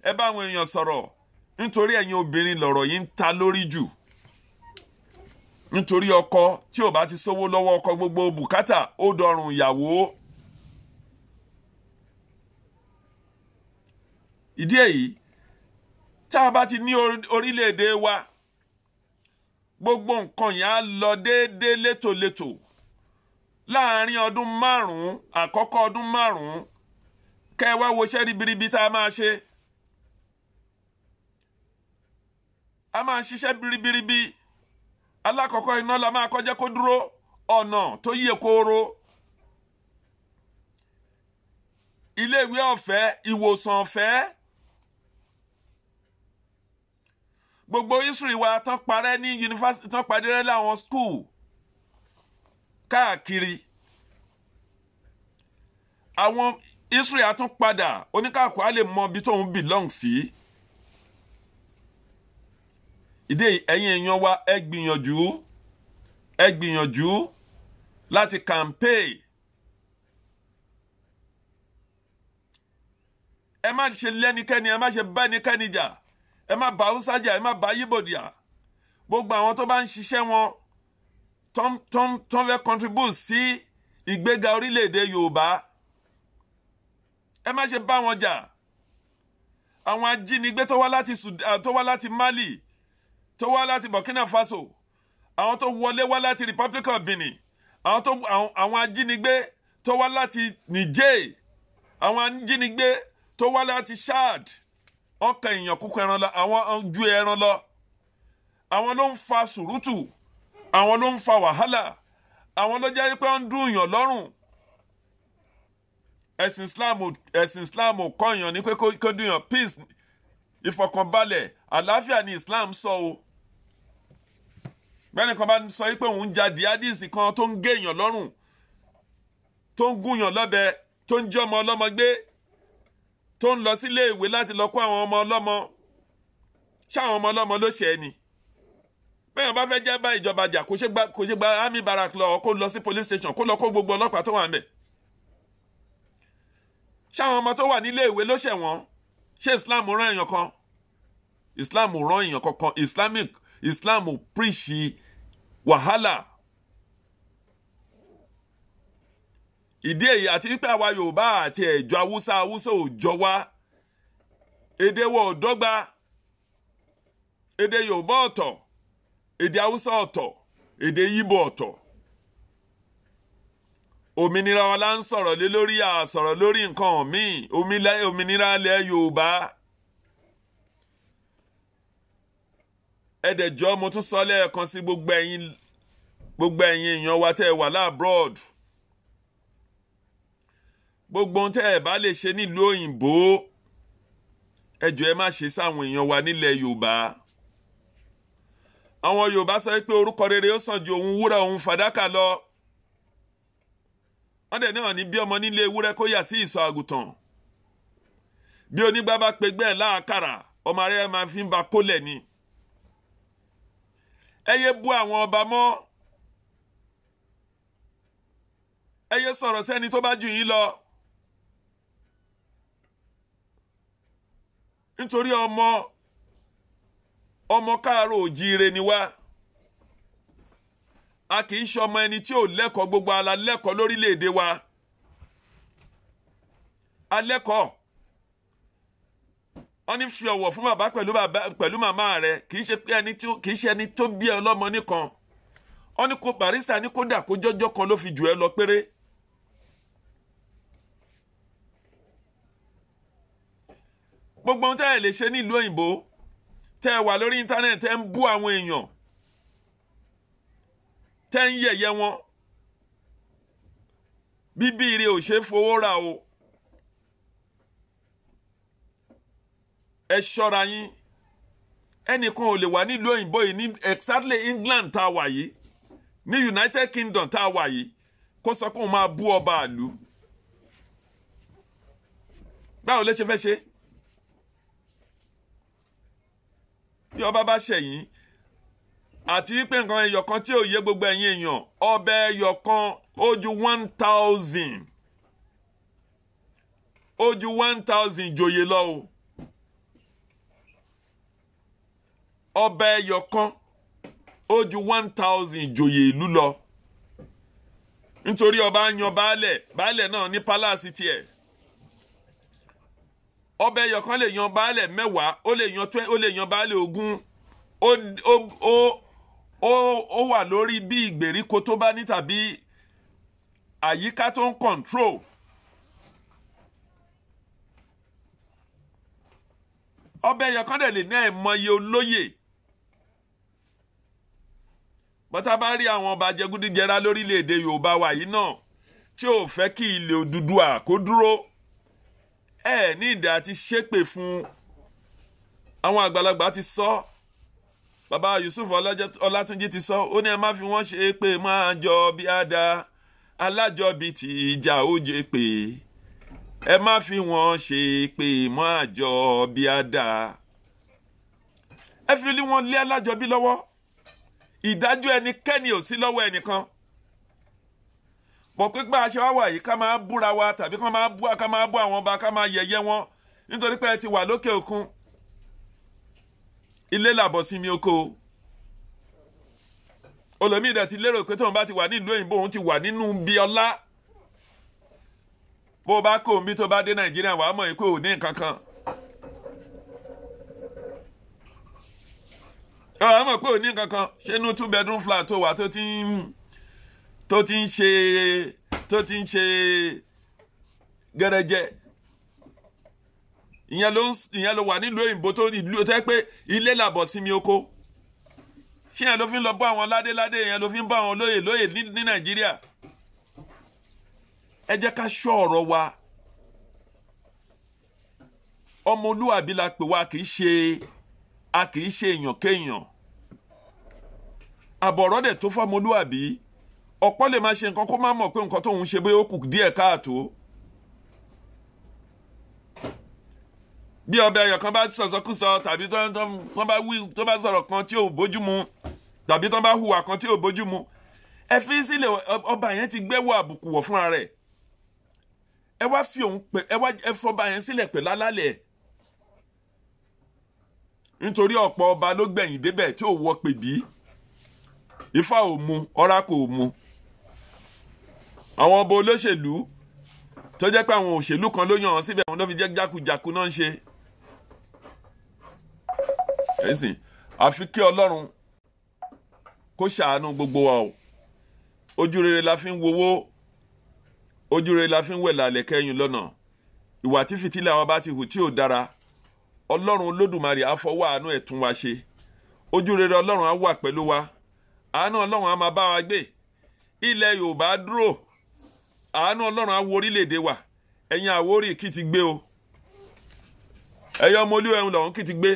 ẹ bá àwọn èèyàn sọ̀rọ̀. Nítorí ẹ̀yin obìnrin lọ̀rọ̀ yìí ń ta lórí jù. Nítorí ọkọ tí ò bá ti sówó lọ́wọ́ ọkọ, gbogbo bùkátà ó dọrùn ìyàwó. Ìdí èyí tá a bá ti ní orílẹ̀-èdè wa, gbogbo nǹkan yẹn á lọ déédéé létòlétò. Láàárín ọdún 5 àkọ́kọ́, ọdún 5, kẹ́ ẹ wá wo iṣẹ́ ribiribi tá a máa ṣe. A máa ṣiṣẹ́ biribiribi. Alákọ̀ọ́kọ́, iná la máa kọjá kó dúró, ọ̀nà tó yẹ kóró, iléèwé ọ̀fẹ́, ìwòsàn ọ̀fẹ́. Gbogbo history wa tán parẹ́ ní yunifásitì, tán parẹ́ láwọn school káàkiri. Àwọn history á tún padà, oníkàkọ́ á lè mọ ibi tóun belong sí. Ìdí ẹ̀yin èèyàn wa, ẹ gbìyànjú, ẹ gbìyànjú láti campaign. Ẹ má ṣe lẹ́nikẹ́ni, ẹ má ṣe bá ẹnikẹ́ni jà, ẹ má bá Haúsá jà, ẹ má bá Yíbò jà. Gbogbo àwọn tó bá ń ṣiṣẹ́ wọn tó ń fẹ́ contribute sí ìgbéga orílẹ̀-èdè Yorùbá, ẹ má ṣe bá wọn jà. Àwọn ajínigbé tó wá láti Sudan, tó wá láti Mali, tó wá láti Burkina Faso, àwọn tó wọlé wá láti Republic of Benin, àwọn ajínigbé tó wá láti Niger, àwọn ajínigbé tó wá láti Chad, wọ́n kan èèyàn kúkú ẹran lọ, àwọn ju ẹran lọ. Àwọn ló ń fa sùrùtù, Àwọn ló ń fa wàhálà. Àwọn ló jẹ́ pé wọ́n ń dùn yàn lọ́rùn. Ẹ̀sìn Islam ò kọ́ yàn ní pé kó dùn yàn. Peace, ìfọ̀kànbalẹ̀, àlàáfíà ni Islam sọ o. Bẹ́ẹ̀ni kan bá sọ pé òun ń ja jihadist kan tó ń gé èèyàn lọ́rùn, tó ń gúnyàn lọ́bẹ, tó ń jí ọmọ ọlọ́mọ gbé, tó ń lọ sílé ìwé láti lọ kó àwọn ọmọ ọlọ́mọ. Ṣé àwọn ọmọ ọlọ́mọ ló ṣe é ni? Bẹ́ẹ̀ bá fẹ́ jẹ́ bá ìjọba jà, kó ṣe gba army barrack lọ, kó lọ sí police station, kó lọ kó gbogbo ọlọ́pàá tó wà ń bẹ̀. Ṣé àwọn ọmọ tó wà nílé ìwé ló ṣẹ̀ wọ́n? Ṣé Islam rán èèyàn kan? Islam rán èèyàn kankan. Islam preach wàhálà. Ìdí èyí àti wípé àwa Yorùbá àti ẹ̀jọ̀ Haúsá, Haúsá ò jọ wá. Èdè wa ò dọ́gba. Èdè Yorùbá ọ̀tọ̀, èdè Haúsá ọ̀tọ̀, èdè Yíbò ọ̀tọ̀. Òmìnira wa la ń sọ̀rọ̀ lé lórí, à sọ̀rọ̀ lórí nǹkan míì. Òmìnira ilẹ̀ Yorùbá. Ẹ̀dẹ̀jọ́ mo tún sọ lẹ́ẹ̀kan sí gbogbo ẹ̀yin èèyàn wa tẹ́ ẹ wà láàbroad. Gbogbo ohun tẹ́ ẹ bá lè ṣe nílùú òyìnbó, ẹ jọ̀ọ́ ẹ má ṣe sáwọn èèyàn wa nílẹ̀ Yorùbá. Àwọn Yorùbá sọ pé orúkọ rere ó sàn ju òun wúrà òun fàdákà lọ. Wọ́n dẹ̀ náà ní bí ọmọ nílé ewúrẹ́ kó yà sí ìsọ̀ àgùntàn. Bí onígbà bá pegbẹ́ ẹ̀ láàkàrà, ọmọ rẹ̀ máa fi ń ba kólẹ̀ ni. Ẹ yé bú àwọn ọba mọ́. Ẹ yé sọ̀rọ̀ sẹ́ni tó bá jù yín lọ. Nítorí ọmọ káàárọ̀ òjíire ni wá. A kì í ṣọmọ ẹni tí ò lẹ́kọ̀ọ́, gbogbo ala lẹ́kọ̀ọ́ lórílẹ̀‐èdè wa. A lẹ́kọ̀ọ́. Wọ́n ní fi ọ̀wọ̀ fún bàbá pẹ̀lú màmá rẹ̀, kì í ṣe ẹni tó bí ẹ lọ́mọ nìkan. Wọ́n ní kó barista ní kódà kó jọ́jọ́ kan ló fi jù ẹ lọ péré. Gbogbo ohun tẹ́ ẹ lè ṣe nílùú òyìnbó, tẹ́ ẹ wà lórí íńtánẹ́ẹ̀tì, tẹ́ ń bú àwọn èèyàn, tẹ́ ń yẹ̀yẹ́ wọn. Bíbí ire ò ṣe fowó rà o. Ẹ ṣọ́ra yín. Ẹnìkan ò lè wà nílùú òyìnbó yìí ní exactly England tá a wà yìí, ní United Kingdom tá a wà yìí, kó sọ pé òun máa bú ọba àlú. Báwo ló ṣe fẹ́ ṣe? Bí ọba bá ṣẹ̀yìn, àti pé nǹkan ẹyọ kan tí ò yé gbogbo ẹ̀yin èèyàn, ọbẹ̀ ẹyọ kan ó ju 1,000, ó ju 1,000 joyè lọ o. Ọbẹ̀ ẹyọ kan ó ju 1,000 joyè ìlú lọ. Nítorí ọba yan baálẹ̀, baálẹ̀ náà ní pálásì tiẹ̀. Ọbẹ̀ ẹyọ kan lè yan baálẹ̀ 10, ó lè yan baálẹ̀ 20. Ó wà lórí bí ìgbèríko tó bá ní tàbí àyíká tó ń control. Ọbẹ̀ ẹyọ kan dẹ̀ lè ní àìmọye olóyè. Bọ́tá bá rí àwọn ọba jẹgúdújẹrá lórílẹ̀‐èdè Yorùbá wa yìí náà tí ò fẹ́ kí ilẹ̀ Odùduwà kó dúró, ẹ ní ìdá àti ṣépè fún. Àwọn àgbàlagbà ti sọ, bàbá Yusuf Ọlátúnjí ti sọ, ó ní ẹ má fi wọ́n ṣe pé máa jọ bí àdá alájọbí ti ìjà ó jẹ pé ẹ má fi wọ́n ṣe pé máa jọ bí àdá. Ẹ fi wọ́n lé alájọbí lọ́wọ́. Ìdájọ́ ẹnikẹ́ni ò sí lọ́wọ́ ẹnìkan. Bọ̀ pípa aṣọ wa wà yìí, ká máa búra wa tàbí ká máa bú àwọn ọba, ká máa yẹ̀yẹ́ wọn nítorí pé ẹ ti wà lókè òkun. Ilé làbọ̀ sí mi oko. Olómi ìdẹ̀ ti lérò pé tóun bá ti wà nílùú òyìnbó, òun ti wà nínú bí ọlá. Bó o bá kó òun bí tó bá dé Nàìjíríà, wàá mọ̀ pé ò ní nǹkan kan. Wàá mọ̀ pé ò ní nǹkan kan. Ṣé inú 2 bedroom flat tó wà tó ti ń ṣe gẹrẹjẹ? Ìyẹn ló wà nílùú òyìnbó tó ìlú tẹ́ pé ilé làbọ̀ sí mi oko. Ṣé yẹn ló fi ń lọ bọ́ àwọn ládéládé, yẹn ló fi ń bá àwọn lóyè lóyè ní Nàìjíríà? Ẹ jẹ́ ká ṣọ́ ọ̀rọ̀ wa. Ọmọlúwàbí la pè wá, kì í ṣe a kì í ṣe èèyàn kéèyàn. Àbọ̀rọ̀ dẹ̀ tó fọmọlúwàbí. Ọ̀pọ̀ lè máa ṣe nǹkan kó má mọ̀ pé nǹkan tóun ṣe bóyá ó kù díẹ̀ káàtó. Bí ọbẹ̀ ẹyọ kan bá sọ̀sọ́kúsọ, tàbí tó bá wí, tó bá sọ̀rọ̀ kan tí ò bójú mu, tàbí tó bá hùwà kan tí ò bójú mu, ẹ fi sílẹ̀. Ọba yẹn ti gbẹ́wò àbùkù wọ̀ fúnra rẹ̀. Ẹ wá fi òun pè, ẹ wá ẹ fọba yẹn sílẹ̀ pẹ̀lú alálẹ̀, nítorí ọ̀pọ̀ ọba ló gbẹ̀yìn débẹ̀ tí ò wọ pè bí ifá ò mu, ọ̀rá kò mu. Àwọn ọba olóṣèlú tó jẹ́ pé àwọn òṣèlú kan ló yàn wọ́n síbẹ̀, àwọn ló fi jẹ́ jákujàku náà ń ṣe. Ẹ̀sìn àfi kí Ọlọ́run kó ṣàánú gbogbo wa o. Ojú rere la fi ń wowó, ojú rere la fi ń wẹ̀ lálẹ́ kẹ́yìn lọ́nà. Ìwà tí fìtílà wa bá ti hù tí ò dára, Ọlọ́run Olódùmarè á fọwọ́ àánú ẹ̀ tún wa ṣe. Ojú rere Ọlọ́run á wà pẹ̀lú wa, àánú Ọlọ́run á máa bá wa gbé. Ilẹ̀ Yorùbá dúró, àánú Ọlọ́run á wo orílẹ̀-èdè wa. Ẹ̀yin Àwórì kì í ti gbé o, ẹ̀yin ọmọ Olúwẹ̀hún lọ́hún kì í ti gbé.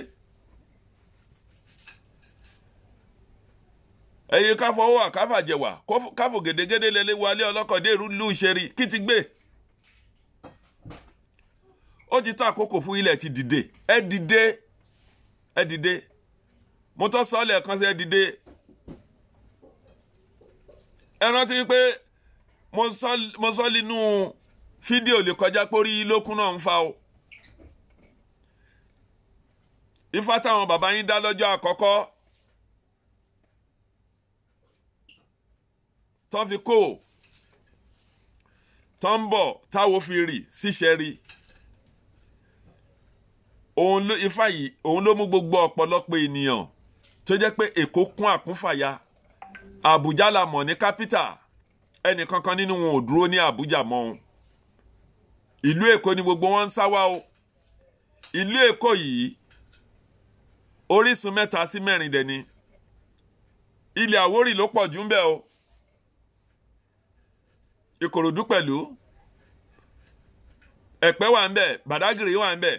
Ẹ̀yin káfọwọ́ àkáfàjẹwà káfò gèdègèdè lẹ́lẹ́ wálé ọlọ́kọ̀dé ìlú ìṣeré kì í ti gbé. Ó ti tó àkókò fún ilẹ̀ ti dìde. Ẹ dìde, ẹ dìde. Mo tọ́ sọ́ọ̀lẹ̀ kan sí, ẹ dìde. Ẹ rántí pé mo sọ nínú fídíò lè kọjá pórí lókun náà ń fa o. Ifá táwọn bàbá yín dá lọ́jọ́ àkọ́kọ́ tán fi kó tán ń bọ̀ táwo fi rì síṣẹ́ rí. Òun ló ifá yìí, òun ló mú gbogbo ọ̀pọ̀lọpọ̀ ènìyàn tó jẹ́ pé Èkó kún àkúnfàyà. Àbújá la mọ̀ ní kápítà, ẹnìkankan nínú wọn ò dúró ní Àbújá mọ́ òun. Ìlú Èkó ni gbogbo wọn ń sá wá o. Ìlú Èkó yìí orísun 3 sí 4 dẹ̀ ni. Ilẹ̀ Àwórì ló pọ̀ jù ń bẹ̀ o. Ìkòròdú pẹ̀lú Ẹ̀pẹ́ wà ń bẹ̀, Bàdágìrì wà ń bẹ̀,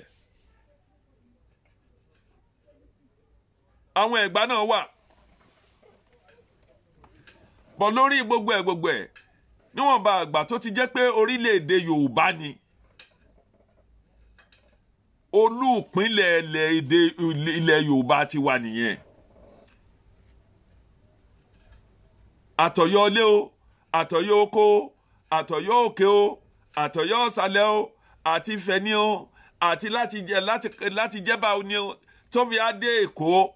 àwọn Ẹ̀gbá náà wà. Bọ̀ lórí gbogbo ẹ̀ gbogbo ẹ̀, níwọ̀nba àgbà tó ti jẹ́ pé orílẹ̀-èdè Yorùbá ni olú ìpínlẹ̀ ilẹ̀ Yorùbá ti wà nìyẹn. Àtọ̀yọ́ ilé o, àtọ̀yọ́ oko o, àtọ̀yọ́ òkè o, àtọ̀yọ́ ọ̀sàlẹ̀ o, àti Ifẹ̀ ni o, àti láti Jẹ́bà ni o, tó fi á dé Èkó.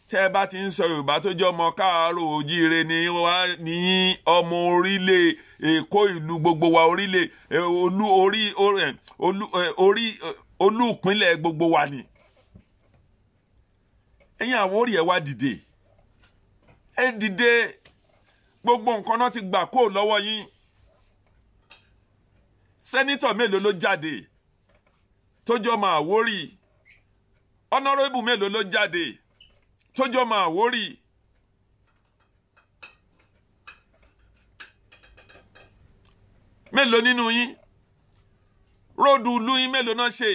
Tẹ́ ẹ bá ti ń sọ Yorùbá tó jẹ́ ọmọ káàárọ̀ ojíire ni wá ní ọmọ orílẹ̀ Èkó, ìlú gbogbo wa, orílẹ̀ olú orí orí olú ìpínlẹ̀ gbogbo wa ni. Ẹ̀yin Àwórì ẹ̀ wá dìde, ẹ dìde. Gbogbo nǹkan náà ti gbà kó lọ́wọ́ yín. Sẹ́nítọ̀ mélòó ló jáde tó jẹ́ ọmọ Àwórì? Ọ̀nàrẹ́bù mélòó ló jáde tó jẹ́ ọmọ Àwórì? Mélòó nínú yín? Róòdù ìlú yín mélòó náà ṣe?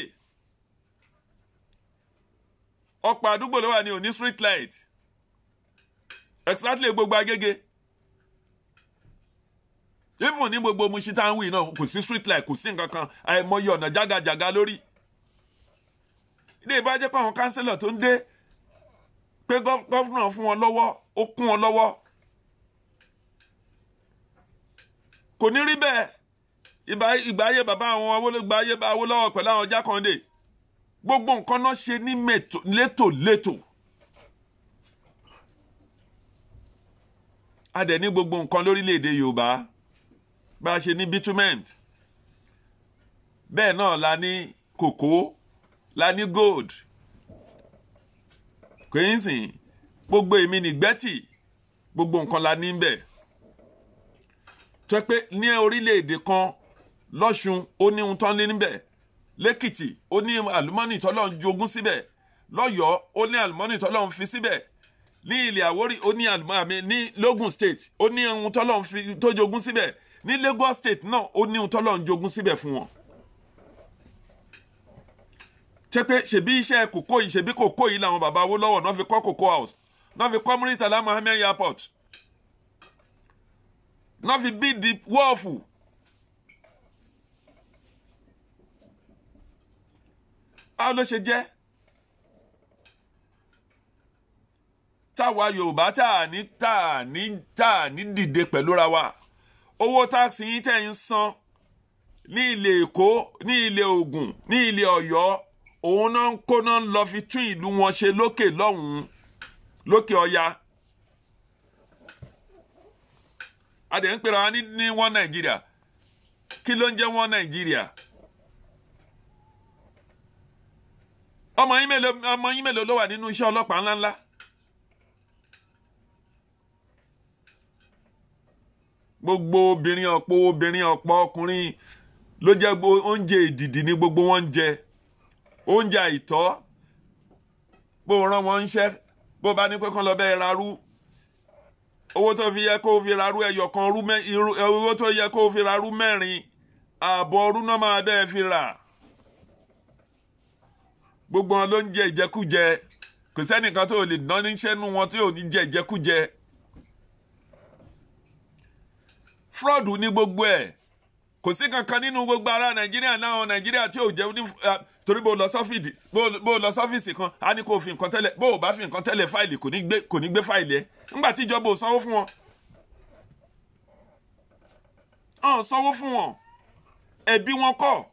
Ọ̀pọ̀ àdúgbò ló wà ní òní street light. Exactly gbogbo Agége. Even ní gbogbo Mushin tá ń wí náà kò sí street light, kò sí nǹkan kan, àìmọye ọ̀nà jágajàga lórí. Ilé ìbá jẹ́ pé àwọn kánsílọ̀ tó ń dé pé gọ́fúnà fún wọn lọ́wọ́, ó kún wọn lọ́wọ́. Kò ní rí bẹ́ẹ̀. Ìgbà ayé bàbá àwọn Awólọ́wọ̀ pẹ̀lú àwọn Jákàndé, gbogbo nǹkan náà ṣe ní létòlétò. A dẹ̀ ní gbogbo nǹkan lórílẹ̀‐èdè Yorùbá. Bá a ṣe ní bitumen, bẹ́ẹ̀ náà la ní kòkó, la ní gold. Kò yín sìn gbogbo èmi nìgbẹ́tì, gbogbo nǹkan la ní bẹ́ẹ̀. Tó pé ní orílẹ̀-èdè kan lọ́ṣun ó ní ohun tán ní níbẹ̀, lẹ́kìtì ó ní àlùmọ́nì tọ́lọ́run jogún síbẹ̀, lọ́yọ̀ọ́ ó ní àlùmọ́nì tọ́lọ́run fi síbẹ̀, Ní ilẹ̀ Àwórì ó ní àlùmọ́ọ́nì, ní Lógùn State ó ní ohun tọ́lọ́run fi tó jogún síbẹ̀, ní Lagos State náà ó ní ohun tọ́lọ́run jogún síbẹ̀ fún wọn. Ṣé pé ṣèbí iṣẹ́ kòkó yìí, ṣèbí kòkó yìí làwọn bàbá Awólọ́wọ̀ náà fi kọ́ Cocoa House, náà fi kọ́ Muritala Muhammed Airport, náà fi bíìdì wọ́ọ̀fù. Báwo ló ṣe jẹ́ táwa Yorùbá tá a ní dìde pẹ̀lú ra wa? Owó táàsì yín tẹ̀ ń san ní ilẹ̀ Èkó, ní ilẹ̀ Ògùn, ní ilẹ̀ Ọ̀yọ́, òun náà ń kó náà ń lọ fi tún ìlú wọn ṣe lókè lọ́hùn-ún, lókè Ọya. A dẹ̀ ń pera wa ní wọ́n Nàìjíríà. Kí ló ń jẹ́ wọ́n Nàìjíríà? Ọmọ yín mélòó ló wà nínú iṣẹ́ ọlọ́pàá ńláńlá? Gbogbo obìnrin, ọ̀pọ̀ obìnrin, ọ̀pọ̀ ọkùnrin ló jẹ́ oúnjẹ ìdìdì ní gbogbo wọn ń jẹ, oúnjẹ àìtọ́. Bó rán wọn ń ṣẹ́, bó bá ní pé kán lọ bẹ́ẹ̀ rarú, owó tó fi yẹ kó fi rarú ẹyọ kan, owó tó yẹ kó fi rarú mẹ́rin ààbọ̀ ọrú náà máa bẹ́ẹ̀ fi rà. Gbogbo wọn ló ń jẹ ìjẹkújẹ, kò sẹ́nìkan tó lè ná níṣẹ́ nú wọn tí ò ní jẹ ìjẹkújẹ. Fraud ní gbogbo ẹ̀, kò sí kankan nínú gbogbo ará Nàìjíríà náà, Nàìjíríà tí ò jẹ́ ní torí bó lọ sọ́fíìsì kan á ní kó fi nǹkan tẹ́lẹ̀, bó o bá fi nǹkan tẹ́lẹ̀ fáìlì kò ní gbé fáìlì ẹ̀ ńgbà tí ìjọba ò sanwó fún wọn. Ọ̀n sanwó fún wọn, ẹ̀bí wọn kọ́.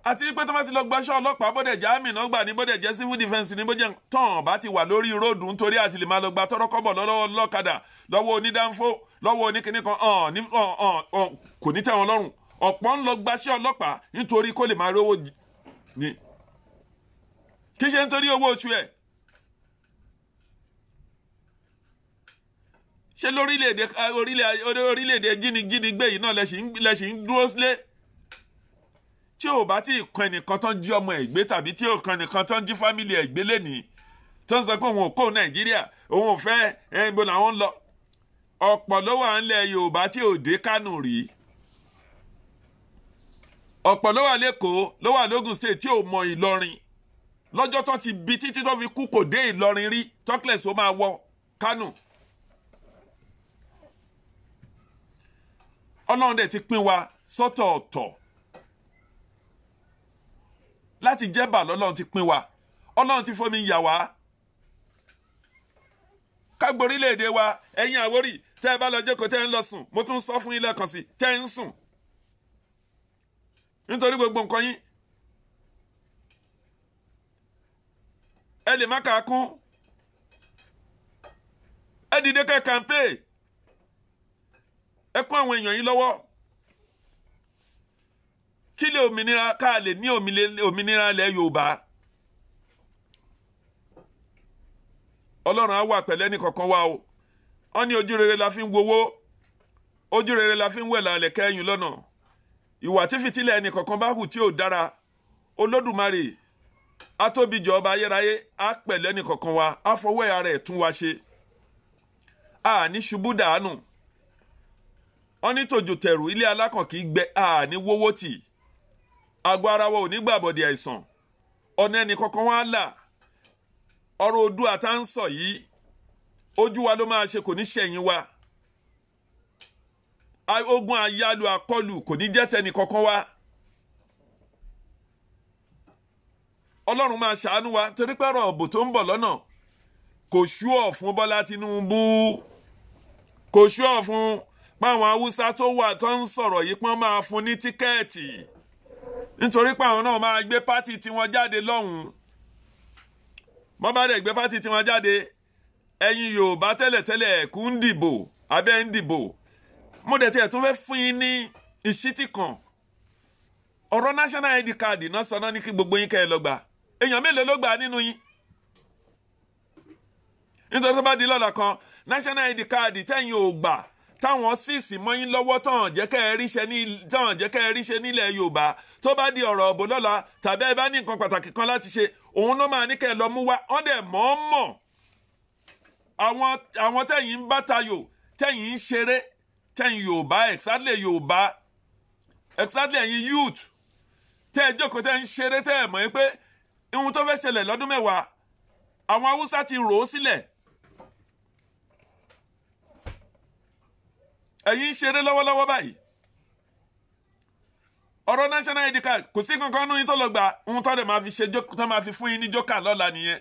Àti pé tó bá ti lọ gbaṣẹ́ ọlọ́pàá, bọ́dẹ̀ jẹ́ àmì náà gbà ní, bọ́dẹ̀ jẹ́ civil defence ní, bọ́dẹ̀ tán bá ti wà lórí róòdù nítorí àti lè máa lọ gba tọ́rọ́kọ́bọ̀ lọ́wọ́ ọlọ́kadà, lọ́wọ́ onídánfó, lọ́wọ́ oníkíní kan, kò ní tẹ́ wọn lọ́rùn. Ọ̀pọ̀ ń lọ gbaṣẹ́ ọlọ́pàá nítorí kó lè máa rówó ni, kì í ṣe nítorí owó oṣù ẹ̀. Ṣé lórílẹ̀-èdè jínigbé yìí náà lẹ́sìn ń dúró lé? Tí ò bá tí kan ẹnìkan tán jí ọmọ ẹ̀ gbé, tàbí tí ò kan ẹnìkan tán jí fámìlì ẹ̀ gbé lẹ́nìí, tó ń sọ pé òun ò kó Nàìjíríà, òun ò fẹ́ ẹ̀yìnbó làwọn ń lọ. Ọ̀pọ̀ ló wà ńlẹ̀ Yorùbá tí ò dé Kánò rí, ọ̀pọ̀ ló wà lẹ́kọ̀ọ́, ló wà lógùn State tí ò mọ Ìlọrin. Lọ́jọ́ tó ti bí títí tó fi kú kò dé Ìlọrin rí, talkless ó máa wọ Kánò. Ọlọ́run dẹ̀ ti pín wa sọ́tọ̀ọ̀tọ̀ láti jẹ́bà, lọ́lọ́run ti pín wa, Ọlọ́run ti fomi yà wá. Ká gborílẹ̀-èdè wa. Ẹ̀yin Àwórì tẹ́ ẹ bá lọ jókòó tẹ́ ẹ ń lọ sùn, mo tún sọ fún yín lẹ́ẹ̀kan sí, tẹ́ ẹ ń sùn nítorí gbogbo nǹkan yín ẹ lè má kà á kún. Ẹ dìde kẹ́ kàmpé, ẹ kún àwọn èèyàn yín lọ́wọ́ kí lè òmìnira, ká lè ní òmìnira ilẹ̀ Yorùbá. Ọlọ́run á wà pẹ̀lẹ́ ní kankan wa o. Wọ́n ní ojú rere la fi ń wowó, ojú rere la fi ń wẹ̀là alẹ̀ kẹ́yìn lọ́nà. Ìwà tí fìtílẹ̀ ẹnì kankan bá hù tí ò dára, Olódùmarè atóbijọ́ ọba ayérayé á pẹ̀lẹ́ ní kankan wa, á fọwọ́ ara ẹ̀ tún wa ṣe. A ní ṣubú dànù. Wọ́n ní tòjò tẹ̀rù ilé alákàn kì í gbẹ, a ní wówó tì. Àgọ́ ara wa ò ní gbàbọ̀dẹ̀ àìsàn. Ọ̀nà ẹnì kankan wa là. Ọ̀rọ̀ Oòduà tá ń sọ yìí, ojú wa ló máa ṣe, kò ní ṣẹ̀yìn wa. Ogun àyálò àkọlù kò ní jẹ́ tẹnì kankan wa. Ọlọ́run máa ṣàánú wa torí pé ọ̀rọ̀ òbò tó ń bọ̀ lọ́nà kò ṣúọ̀ fún Bọ́lá Tinubu, kò ṣúọ̀ fún páwọn Haúsá tó wà tó ń sọ̀rọ̀ yìí pọ́n máa fún ní tíkẹ́ẹ̀tì, nítorí pé àwọn náà máa gbé pátì tiwọn jáde lọ́hùn-ún. Wọ́n bá dẹ̀ gbé pátì tiwọn jáde, ẹ̀yin Yorùbá tẹ́lẹ̀tẹ́lẹ̀ ẹ̀kú ń dìbò, abẹ́ ń dìbò. Mo dẹ̀ tiẹ̀ tún fẹ́ fún yín ní ìṣítí kan. Ọ̀rọ̀ national ID card náà sọ náà ní kí gbogbo yín kẹ́ ẹ lọ gbà. Èèyàn mélòó ló gbà nínú yín? Nítorí tó bá di lọ́la kan, national ID card tẹ́yìn ò gbà, Táwọn síìsì mọ́yín lọ́wọ́ tán jẹ́ kẹ́ ẹ ríṣẹ́ nílẹ̀ Yorùbá. Tó bá di ọ̀rọ̀ ọ̀bọ̀ lọ́la tàbí ẹ bá ní nǹkan pàtàkì kan láti ṣe, òun ló máa ní kẹ́ ẹ lọ mú wá. Wọ́n dẹ̀ mọ̀ọ́mọ̀ àwọn tẹ̀yìn ń bá tayò, tẹ̀yìn ń ṣeré, tẹ̀yìn Yorùbá, exactly Yorùbá, exactly ẹ̀yin youth tẹ́ ẹ jókòó tẹ́ ń ṣeré, tẹ́ ẹ mọ̀ pé ohun tó fẹ́ ṣẹlẹ̀ lọ́dún mẹ́wàá àwọn Haúsá ti rò ó sílẹ̀. Ẹ̀yin ń ṣeré lọ́wọ́lọ́wọ́ báyìí. Ọ̀rọ̀ national ID card kò sí kankan nínú yín tó lọ gbà. Ohun tó lè máa fi ṣe tó máa fi fún yín ní jókà lọ́la nìyẹn.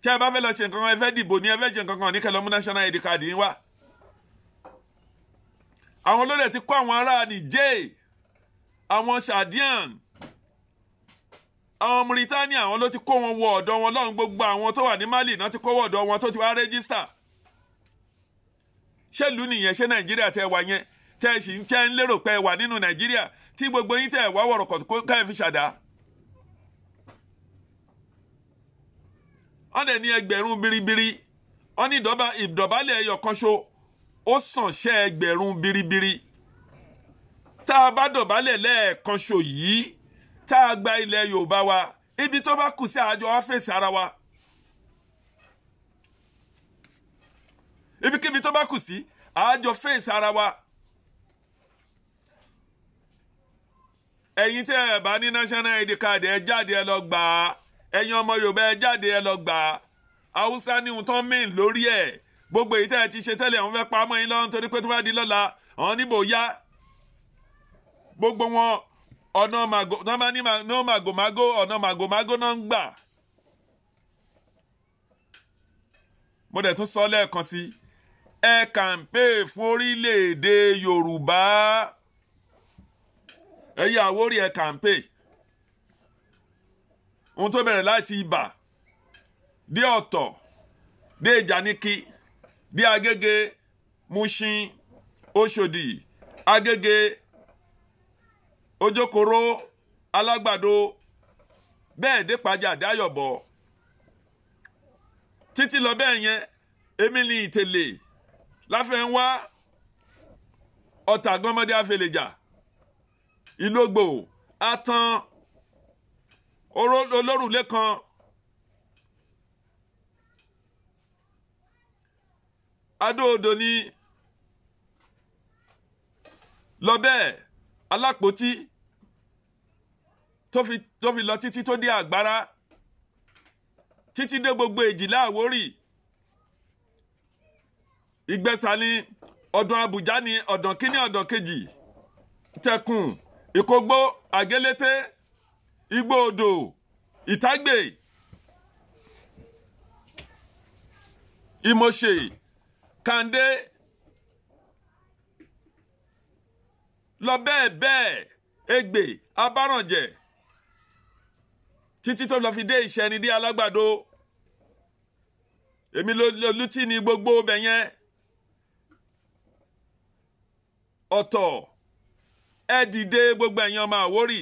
Kí ẹ bá fẹ́ lọ ṣe nǹkan kan, ẹ fẹ́ dìbò ní ẹ fẹ́ ṣe nǹkan kan, ní kẹ́ lọ mú national ID card yín wá. Àwọn olórí ti kó àwọn ará Niger, àwọn Chadian, àwọn Mauritania, àwọn ló ti kó wọn wọ ọ̀dọ̀ wọn lọ́run. Gbogbo àwọn tó wà ní Mali náà ti kó wọ ọ̀dọ̀ wọn tó ti wá rẹ́gísítà. Ṣé ìlú nìyẹn? Ṣé Nàìjíríà tẹ wà yẹn, tẹ sì ń tẹ́ ń lérò pé ẹ wà nínú Nàìjíríà tí gbogbo yín tẹ wá wọ̀rọ̀ ká ẹ fi ṣàdá? Wọ́n dẹ̀ ní ẹgbẹ̀rún biribiri, wọ́n ní ìdọ̀bálẹ̀ ẹyọ kan ṣo ó sàn ṣẹ́ ẹgbẹ̀rún biribiri. Tá a bá dọ̀bálẹ̀ lẹ́ẹ̀kan ṣo yìí, tá a gba ilẹ̀ Yorùbá wa, ibi tó bá kù sí àjọ wa fèsì ara wa. Ibikíbi tó bá kù sí àjọ fèsì ara wa. Ẹ̀yin tẹ́ ẹ bá ní national ID card, ẹ jáde ẹ lọ gbà á. Ẹ̀yin ọmọ Yorùbá, ẹ jáde ẹ lọ gbà á. Haúsá ní ohun tán mìn lórí ẹ̀. Gbogbo èyí tẹ́ ẹ ti ṣe tẹ́lẹ̀, àwọn fẹ́ pa mọ́ yín lọ́wọ́ nítorí pé tó bá di lọ́la àwọn níbò yá. Gbogbo wọn ọ̀nà màgòmágó, ọ̀nà màgòmágó náà ń gbà. Mo dẹ̀ tún sọ lẹ́ẹ̀kan sí, ẹ kàǹpé fún orílẹ̀-èdè Yorùbá. Ẹ yà Àwórì, ẹ kàǹpé. Ohun tó bẹ̀rẹ̀ láti Ibà dé Ọ̀tọ̀ dé Ìjànikin dé Agége, Mushin, Òṣòdì, Agége, Ojokoro, Alágbàdo, bẹ́ẹ̀ dé Pàjà Dáyọ̀bọ̀ títí lọ bẹ́ẹ̀ yẹn. Èmi ní Ìtẹ̀lé Láfẹnwá, Ọ̀tà gánmọ́dé àfẹlẹ̀jà, Ìlógbò, Àtàn, Olórùlé kan, Adó-Odò ní lọ bẹ́ẹ̀, Alápótí tó fi lọ títí tó dé Àgbárá, títí dé gbogbo Èjìlá Àwórì, Ìgbẹ́sà ní ọ̀dàn Àbújá ní ọ̀dàn kíní ọ̀dàn kejì, Tẹkùn, Ìkógbó, Àgélété, Igbó Odò, Ìtágbè, Ìmọ̀ṣè, Kàndé, lọ bẹ́ẹ̀ bẹ́ẹ̀, Ègbè, Abárànjẹ, títí tó lọ fi dé Ìṣẹ́ni dé Alágbàdo. Èmi lolútì ní gbogbo ọbẹ̀ yẹn. Ọ̀tọ̀, ẹ dìde gbogbo ẹ̀yin ọmọ Àwórì,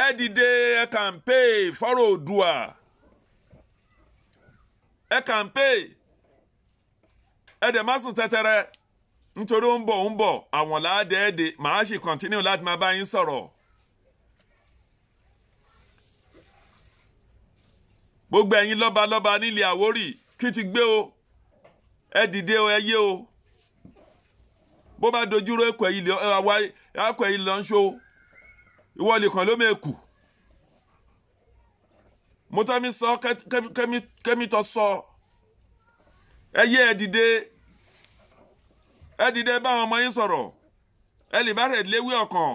ẹ dìde, ẹ kàǹpé fọ́rọ̀ Oòduà, ẹ kàǹpé, ẹ dẹ̀ má sùn tẹ́tẹ́rẹ́ nítorí ó ń bọ̀, ó ń bọ̀. Àwọn làádẹ́ẹ̀dẹ̀ màá sì kọ̀ntínú láti máa bá yín sọ̀rọ̀. Gbogbo ẹ̀yin lọ́balọ́ba nílẹ̀ Àwórì, kí ti gbé o, ẹ dìde o, ẹ yé o. Bó bá dojúrò ẹkọ ẹ̀yìn lọ ń ṣó, ìwọ nìkan ló mẹ́kù. Mo tọ́ mi sọ, kẹ́mi tọ́ sọ, ẹ yé, ẹ dìde, ẹ dìde bá àwọn ọmọ yín sọ̀rọ̀. Ẹ lè bá rẹ̀ léwé ọkàn,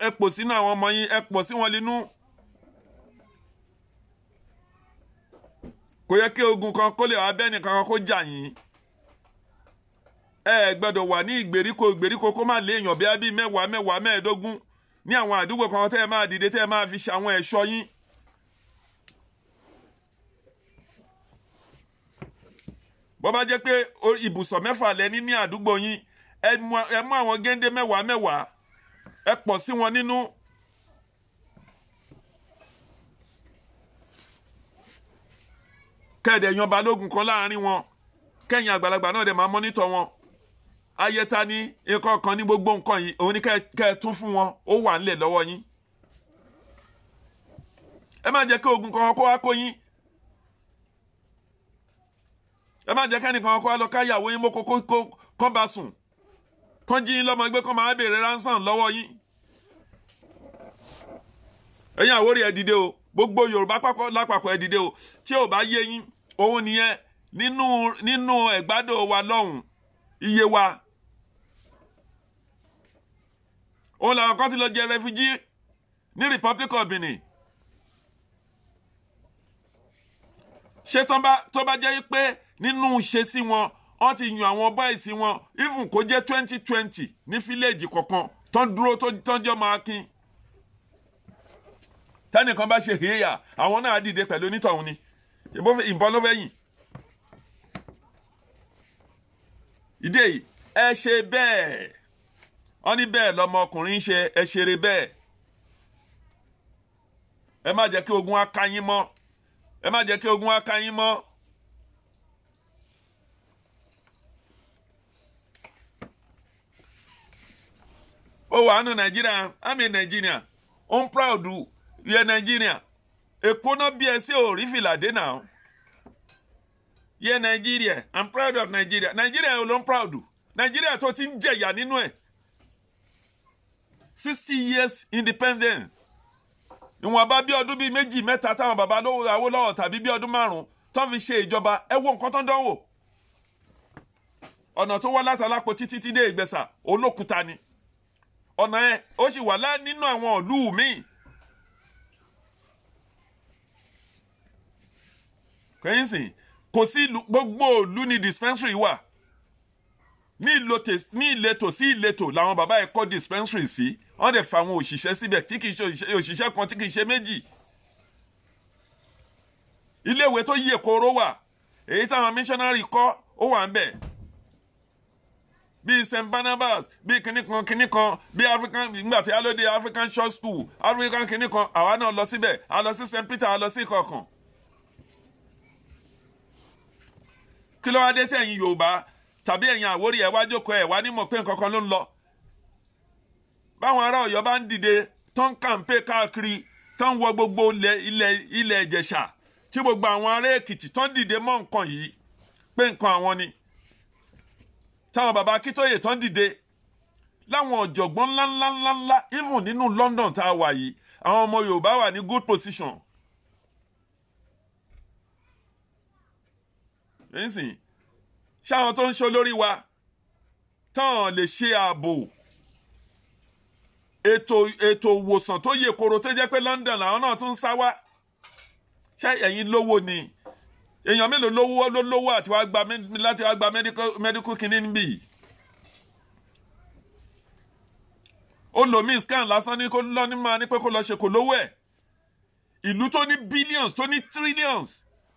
ẹ pò sínú àwọn ọmọ yín, ẹ pò sí wọn nínú. Kò yẹ kí ogun kan kó lè wá bẹ́ẹ̀ nìkan kan kó jà yín. Ẹ gbọ́dọ̀ wà ní ìgbèríko ìgbèríko kó má léèyàn bí abí mẹ́wàá mẹ́wàá mẹ́ẹ̀ẹ́dógún ní àwọn àdúgbò kan tẹ́ ẹ máa dìde, tẹ́ ẹ máa fi ṣàwọn ẹ̀ṣọ́ yín. Bó bá jẹ́ pé ibùsọ̀ mẹ́fà lẹ́ní ní àdúgbò yín, ẹ mú àwọn géńdé mẹ́wàá mẹ́wàá, ẹ pọ̀ sí wọn nínú. Kẹ́ẹ̀dẹ̀ yan balógun kan láàrin wọn. Kẹ́yìn àgbàlagbà náà dẹ̀ máa monitor wọn. Ayẹta ní nǹkan kan ní gbogbo nǹkan yìí, òun ní kẹ́ ẹ tún fún wọn, ó wà nílẹ̀ lọ́wọ́ yín. Ẹ má jẹ́ kí ogun kan kó wá kó yín. Ẹ má jẹ́ kẹ́nìkan kó wá lọ káyàwó yín mọ́kó kó bá sùn, kán jí yín lọ́mọ gbé, kán máa béèrè ransom lọ́wọ́ yín. Ẹ̀yin Àwórì ẹ dìde o, gbogbo Yorùbá lápapọ̀ ẹ dìde o. Tí ò bá yé yín, òun nìyẹn nínú Ẹ̀gbádò wa lọ́hùn, iye wa. Òun làwọn kan ti lọ jẹ refugee ní Republic of Benin. Ṣé tó bá jẹ́ pé nínú ṣe sí wọn, wọ́n ti yan àwọn boys wọn, even kó jẹ́ 2020 ní fíléèjì kọ̀ọ̀kan tó ń dúró tó ń jọ máa kín. Tẹ́nìkan bá ṣe hìyà, àwọn náà dìde pẹ̀lú onítọ̀hún ni. Ìbọn ló fẹ́ yìn. Ìdí èyí, ẹ ṣe bẹ́ẹ̀. Wọ́n ní bẹ́ẹ̀ lọmọkùnrin ṣe, ẹ ṣeré bẹ́ẹ̀. Ẹ má jẹ́ kí ogun á ká yín mọ́. Ẹ má jẹ́ kí ogun á ká yín mọ́. Ó wà nù Nàìjíríà, I'm a Nigerian, I'm proud yẹ Nàìjíríà. Èkó náà bí ẹ sí òrí fìlàdé náà. Yẹ Nàìjíríà, I'm proud of Nigeria. Nàìjíríà ló ń proud. Nàìjíríà tó ti ń jẹ̀yà nínú ẹ̀. 60 years independent. Ìwọ̀nba bí ọdún bíi 2, 3 táwọn bàbá Awólọ́wọ̀ tàbí bí ọdún 5 tó fi ṣe ìjọba, ẹ wo nǹkan tó ń dánwò. Ọ̀nà tó wá látàlápò títí tí dé Ìgbẹ̀sà olókùúta ni. Ọ̀nà ẹ̀ ó sì wà nínú àwọn ìlú míì. Kẹ́yìn sìn, kò sí gbogbo ìlú ní dispensary wà. Ní ìletò sí ìletò làwọn bàbá ẹ̀ kọ́ dispensary sí. Wọ́n dẹ̀ fa àwọn òṣìṣẹ́ síbẹ̀ tí kì í ṣe òṣìṣẹ́ kan tí kì í ṣe méjì. Iléèwé tó yè kooro wà, èyí táwọn missionary kọ́ ó wà ń bẹ̀. Bíi St Barnabas, bíi kìnnìkan kìnnìkan, bíi African, nígbà tí alóde African Church School, African kìnnìkan, àwa náà lọ síbẹ̀, a lọ sí St Peter, a lọ sí ìkọ̀ọ̀kan. Kí ló wá dé tí ẹ̀yin Yorùbá tàbí ẹ̀yin Àwórì ẹ̀ wá jókòó ẹ̀ wá nímọ̀ pé nǹkan kan ló ń lọ? Báwọn ará Ọ̀yọ́ bá ń dìde tó ń kàǹpé káàkiri, tó ń wọ gbogbo ilẹ̀ Ìjẹ̀ṣà, tí gbogbo àwọn ará Èkìtì tó ń dìde mọ́ nǹkan yìí pé nǹkan àwọn ni. Táwọn bàbá Akíntóyè tó ń dìde láwọn ọ̀jọ̀gbọ́n ńláńláńláńlá, even nínú London tá a wà yìí, àwọn ọmọ Yorùbá wà ní good position. Nísìn, ṣáwọn tó ń ṣe olórí wa tán lè ṣe ààbò ètò ìwòsàn tó yè koro tó jẹ́ pé London làwọn náà tún ń sá wá. Ṣé ẹ̀yin lówó ni? Èèyàn mélòó lówó ló lówó àti wá gba láti wá gba medical kìíní níbí? Ó lò mí scan lásán ní kó lọ ní máa ní pé kó lọ ṣe, kò lówó ẹ̀. Ìlú tó ní billions, tó ní trillions,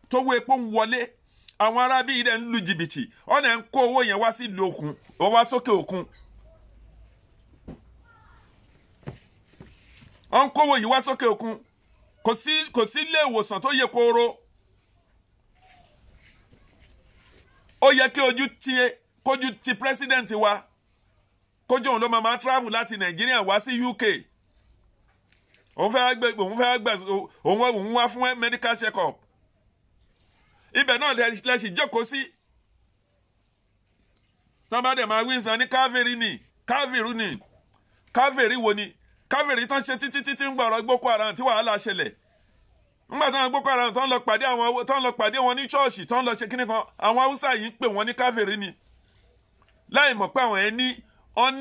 tó wọ epo ń wọlé, àwọn ará bíi dẹ̀ ń lu jìbìtì, ọ̀nà ń kó owó yẹn wá sí ìlú òkun, wọ́n wá sókè òkun. Wọ́n ń kówó yìí wá sókè òkun. Kò sí ilé ìwòsàn tó yẹ kóró. Ó yẹ kí ojú ti president wa, kójú òun ló máa travel láti Nàìjíríà wá sí UK. Òun wá fún medical check up. Ibẹ̀ náà lẹ́sìn jókòó sí. Tán bá dẹ̀ máa wí sàn ní káfíìrì ni, káfíìrì ni, káfíìrì wo ni? Káfíìrì tán ṣe títí títí ń gbọ̀rọ̀ Boko Haram tí wàhálà ṣẹlẹ̀. Nígbà táwọn Boko Haram tán lọ pàdé àwọn tán lọ pàdé wọn ní ṣọ́ọ̀ṣì, tán lọ ṣe kíní kan, àwọn Haúsá yìí ń pè wọ́n ní káfíìrì ni. Láì mọ̀ pé àwọn ẹni ọ́n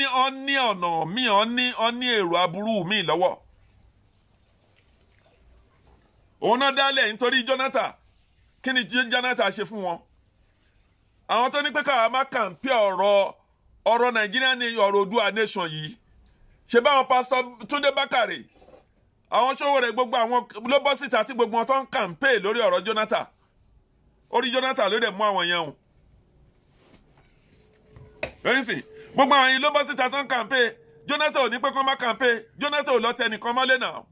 ní ọ̀nà míì, ọ́n ní èrò aburú míì lọ́wọ́. Òun náà dálẹ̀ nítorí Jonathan. Kí ni Jonathan ṣe fún wọn? Àwọn tó ní pé káwa má kàǹpé ọ̀rọ̀ Nàìjíríà ní ọ̀rọ̀ Oòduà nation yìí. Ṣe báwọn pásítọ̀ Túndé Bákàrè, àwọn Sowore, gbogbo àwọn ló bọ́ síta tí gbogbo wọn tó ń kàǹpé lórí ọ̀rọ̀ Jonathan. Orí Jonathan ló dẹ̀ mú àwọn yẹn o. Lóyún sí, gbogbo àwọn yìí ló bọ́ síta tó ń kàǹpé. Jonathan ò ní pé kán má kàǹpé. Jonathan ò lọ tẹ nìkan mọ́lé náà.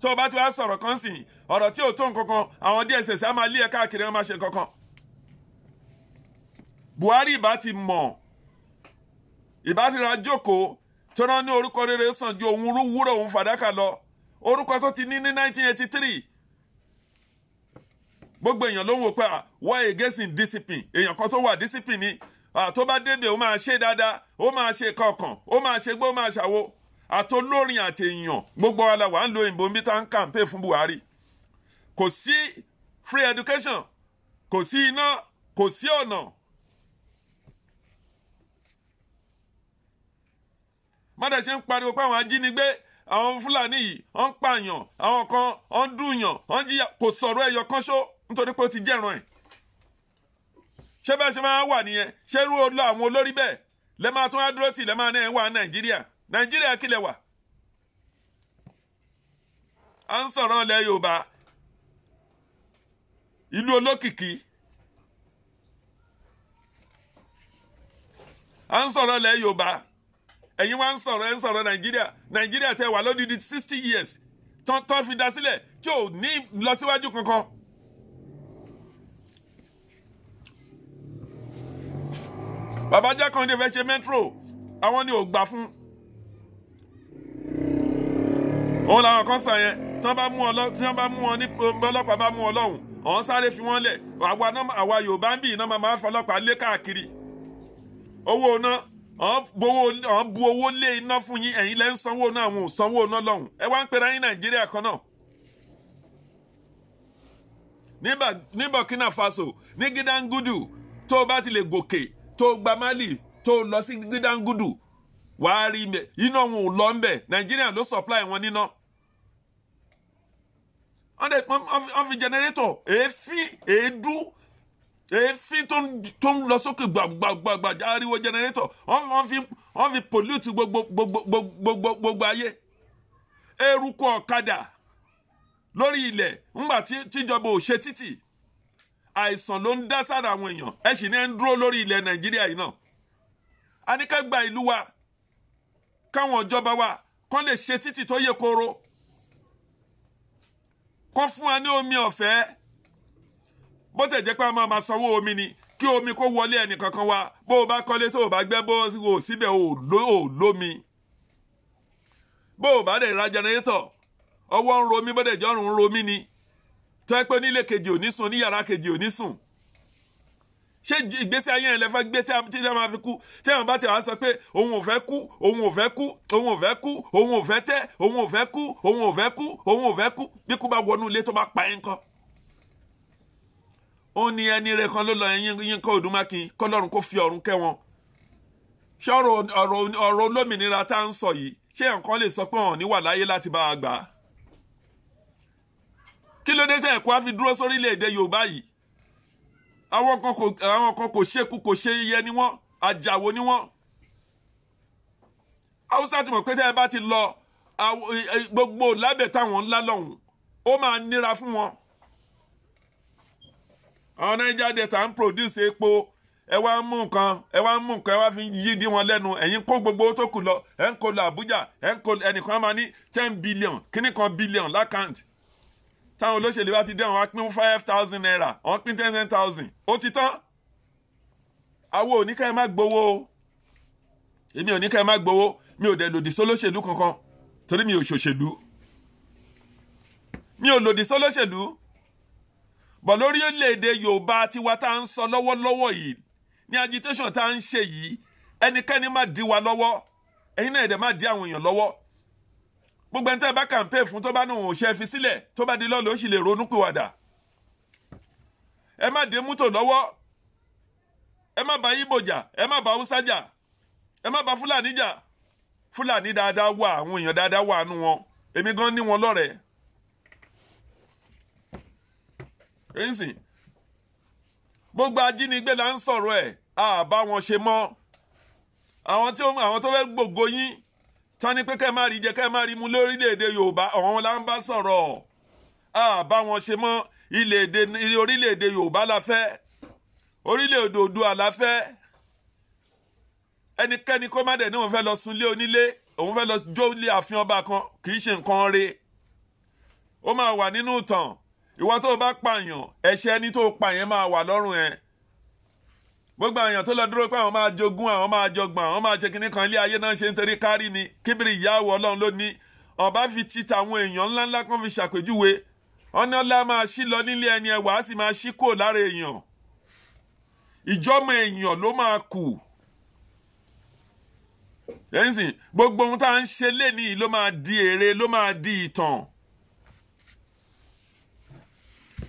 Tó o bá ti wá sọ̀rọ̀ kan sìn, ọ̀rọ̀ tí ò tó nǹkankan, àwọn DSS á máa lé ẹ káàkiri, wọn máa ṣe nǹkankan. Buhari ìbá ti mọ̀, ìbá ti ra jókòó tó náà ní orúkọ rere sàn ju òun wúrọ̀ òun fàdákà lọ. Orúkọ tó ti ní ní 1983, gbogbo èèyàn ló ń wò pé war against indiscipline, èèyàn kan tó wà discipline ni, tó bá débẹ̀ ó máa ṣe dáadáa, ó máa ṣe kọ̀ọ̀kan, ó máa ṣe gbó, ó máa ṣàwo. Àtolórin àti èèyàn gbogbo wa la wà ń lo òyìnbó bí tá ń kàǹpé fún Buhari. Kò sí free education, kò sí iná, kò sí ọ̀nà. Mọ́dà ṣe ń pariwo pé àwọn ajínigbé, àwọn Fúlàní yìí, wọ́n ń pààyàn, àwọn kan wọ́n ń dùnyàn, wọ́n ń jìyà, kò sọ̀rọ̀ ẹyọ kan ṣó nítorí pé ó ti jẹ́ràn ẹ̀. Ṣé bẹ́ẹ̀ ṣe máa wà nìyẹn? Ṣé irú àwọn olórí bẹ́ẹ̀ lẹ́ máa tún á dúró tì lẹ́ máa ní ẹ̀ wà Nàìjíríà? Nàìjíríà kílẹ̀ wà? À ń sọ̀rọ̀ ilẹ̀ Yorùbá, ìlú olókìkí. À ń sọ̀rọ̀ ilẹ̀ Yorùbá, ẹ̀yin wá ń sọ̀rọ̀, ẹ̀ ń sọ̀rọ̀ Nàìjíríà. Nàìjíríà tẹ wà lódidi 60 years tán fi dá sílẹ̀ tí ò ní lọ síwájú kankan. Bàbá Jákàndé fẹ́ ṣe metro, àwọn ni ò gbà fún. Òun làwọn kan sọ yẹn, tí wọ́n bá mú ọ tí wọ́n bá mú ọ ní ọlọ́pàá bá mú ọ lọ́hùn, ọ̀hún sáré fi wọ́n lẹ̀. Àwa Yorùbá ń bì iná máa fọlọ́pàá lé káàkiri. Owó iná, ọ̀hún bu owó lé iná fún yín, ẹ̀yin lẹ́ ń sanwó iná, àwọn ò sanwó iná lọ́hùn. Ẹ wá ń pera yín Nàìjíríà kan náà. Ní Burkina Faso, ní Gidangudu, tó o bá ti lè gòkè, tó o gba Mali, tó o lọ sí Gidangudu, wàá rí iná wọn ò lọ ń bẹ̀. Nàìjíríà ló supply wọn níná. Wọ́n fi generator èéfín, èédú, èéfín tó ń lọ sókè gbàgbàgbàgbà ariwo generator, wọ́n fi pollute gbogbo gbogbo gbogbo gbogbo ayé. Eruku ọ̀kadà lórí ilẹ̀ ńgbà tíjọba ò ṣe títì, àìsàn ló ń dá sára àwọn èèyàn. Ẹ sì ní ẹ ń dúró lórí ilẹ̀ Nàìjíríà yìí náà. A ní ká gba ìlú wa, káwọn ìjọba wa kán lè ṣe títì tó yẹ kóró, kán fún wa ní omi ọ̀fẹ́. Bó tẹ̀ jẹ́ pé a máa sanwó omi ni, kí omi kó wọlé ẹnì kankan wa. Bó o bá kọ́lé tó o bá gbẹ́ bó o síbẹ̀ o lómi. Bó o bá dẹ̀ ra jẹnẹrétọ̀, ọwọ́ ń romí, bó dẹ̀ jọ́rùn ń romí ni. Tó ẹ pé onílé kejì ò ní sùn, oníyàrá kejì ò ní sùn. Ṣé ìgbésí ayé yẹn lẹ fẹ́ gbé tí a máa fi kú? Tí àwọn bá ti wá sọ pé òun ò fẹ́ kú, òun ò fẹ́ kú, òun ò fẹ́ kú, òun ò fẹ́ tẹ́, òun ò fẹ́ kú, òun ò fẹ́ kú, òun ò fẹ́ kú, bí kú bá wọnú ilé tó bá pa ẹ́ ńkọ́? Ó ní ẹni rẹ kan ló lọ Yínká Odúmákin, kọ́lọ́run kó fi ọ̀run kẹ́ wọn. Ṣé ọ̀rọ̀ olómìnira tá à ń sọ yìí, ṣé nǹkan lè sọ pé wọn ò ní wà láyé láti bá a gbà á? Kí ló dé tẹ́ ẹ̀kọ́ á fi dúró sórílẹ̀-èdè Yorùbá yìí? Àwọn kan kò ṣekú, kò ṣe iye ni wọ́n, àjàwò ni wọ́n. Haúsá ti mọ̀ pé tẹ́ ẹ bá ti lọ gbogbo lábẹ́ táwọn ńlá lọ́hùn, ó máa nira fún wọn. Àwọn Niger Delta ń produce epo, ẹ wá ń mú nǹkan, ẹ wá ń mú nǹkan, ẹ wá fi yí dí wọn lẹ́nu. Ẹ̀yin kó gbogbo tó kù lọ, ẹ̀ ń kó lọ Àbújá, ẹ̀ ń kó ẹnìkan máa ní 10 billion, kíní kan billion lákàntì. Táwọn olóṣèlú bá ti dé, àwọn á pín 5,000 naira, àwọn pín 10,000, ó ti tán. Àwọn ò ní ká ẹ má gbowó, èmi ò ní ká ẹ má gbowó, mi ò dẹ̀ lòdì sólóṣèlú kankan torí mi ò ṣòṣèlú, mi ò lòdì sólóṣèlú. Bọ̀ lórílẹ̀‐èdè Yorùbá tiwa tá à ń sọ lọ́wọ́lọ́wọ́ yìí, ní agitation tá à ń ṣe yìí, ẹnikẹ́ni má dí wa lọ́wọ́, ẹ̀yin náà ẹ̀dẹ̀ má dí àwọn èèyàn lọ́wọ́. Gbogbo ẹni tẹ́ ẹ bá kàǹpé fún tó bá ní òun ò ṣe fi sílẹ̀, tó bá di lọ́lọ́ ó sì lè ronú pìwàdà. Ẹ má dé mútò lọ́wọ́, ẹ má bá Ìgbò jà, ẹ má bá Haúsá jà, ẹ má bá Fúlàní jà. Fúlàní dáadáa wà, àwọn èèyàn dáadáa wà nù wọn, èmi gan ní wọn lọ́rẹ̀ẹ́. Ẹ̀sìn gbogbo ajínigbé là ń sọ̀rọ̀ ẹ̀, a bá wọn ṣe mọ́. Àwọn tó fẹ́ gbògo yín tán ní pé kẹ́ má rí jẹ, kẹ́ má rí mu lórílẹ̀‐èdè Yorùbá, àwọn là ń bá sọ̀rọ̀, a bá wọn ṣe mọ́. Orílẹ̀-èdè Yorùbá la fẹ́, orílẹ̀-èdè Oòduà la fẹ́. Ẹnikẹ́ni kó má dẹ̀ ní òun fẹ́ lọ sunlé onílé, òun fẹ́ lọ jólé ààfin ọba kan, kì í ṣe nǹkan re. Ó máa wà nínú ìtàn. Ìwọ tó bá pààyàn, ẹ̀ṣẹ̀ ẹni tó pààyàn máa wà lọ́rùn ẹ̀. Gbogbo àwọn èèyàn tó lọ dúró pé àwọn máa jogún, àwọn máa jọgbọ̀n, àwọn máa ṣe kinní kan, ilé ayé náà ṣe nítorí kárí ni. Kíbìrì ìyáwó Ọlọ́run ló ní ọba fi títa àwọn èèyàn ńláńlá kan fi ṣàpèjúwe. Ọ̀nà ọlá máa ṣí lọ nílé ẹni, ẹwà á sì máa ṣí kò lára èèyàn. Ìjọ́mọ èèyàn ló máa kù. Ẹ̀sìn gbogbo ohun tá à ń ṣe lénìí ló máa di èrè, ló máa di ìtàn.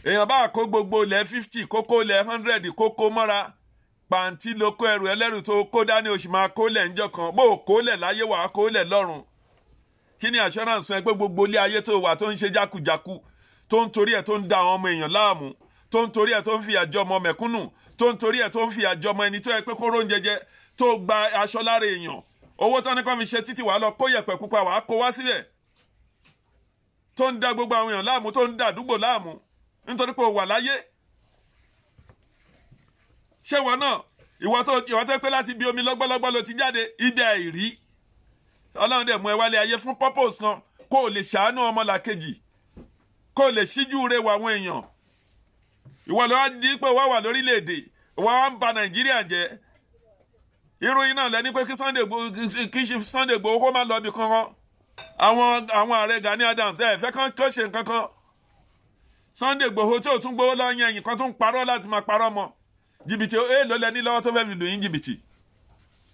Èèyàn bá kó gbogbo ilẹ̀ 50, kókó ilẹ̀ 100, kókó mọ́ra, pàǹtí ló kó, ẹrù ẹlẹ́rù tó kó dání, oṣù máa kó lẹ̀ ńjọ́ kan. Bó o kó lẹ̀ láyé, wàá kó lẹ̀ lọ́run. Kí ni assurance fún ẹ pé gbogbo ilé ayé tó wà tó ń ṣe jákujàku, tó ń torí ẹ̀ tó ń da àwọn ọmọ èèyàn láàmú, tó ń torí ẹ̀ tó ń fìyà jẹ ọmọ mẹ̀kúnnù, tó ń torí ẹ̀ tó ń fìyà jẹ ọmọ ẹni tó yẹ pé kó róúnjẹ jẹ, tó gba aṣọ lára èèyàn, owó tán ní kàn fi ṣe títì, wàá lọ kó yẹ̀pẹ̀ pupa, wàá kó wá síbẹ̀, tó ń da gbogbo àwọn èèyàn láàmú, tó ń da àdúgbò láàmú nítorí pé o wà láyé? Ṣé ìwọ náà, ìwọ tó pé láti bí omi lọ́gbọ́lọ́gbọ́ ló ti jáde, ibi àìrí, Ọlọ́run dẹ̀ mú ẹ wálé ayé fún purpose kan, kó o lè ṣàánú ọmọlàkejì, kó o lè ṣíjú re wọ àwọn èèyàn, ìwọ ló wá di pé wá wà lórílẹ̀‐èdè, ìwọ wá ń ba Nàìjíríà jẹ́? Ìròyìn náà lẹ́ni pé kí Sunday Igboho kó má lọ ibì kankan. Àwọn ààrẹ Gani Adams ẹ fẹ́ kán kó ṣe nǹkan kan. Sunday Igboho tí ò tún gbowó lọ́yìn, ẹ̀yìn kan tún parọ́ láti máa parọ́ mọ́ jìbìtì. Èèlò lẹni lọ́wọ́ tó fẹ́ fi lù yín jìbìtì?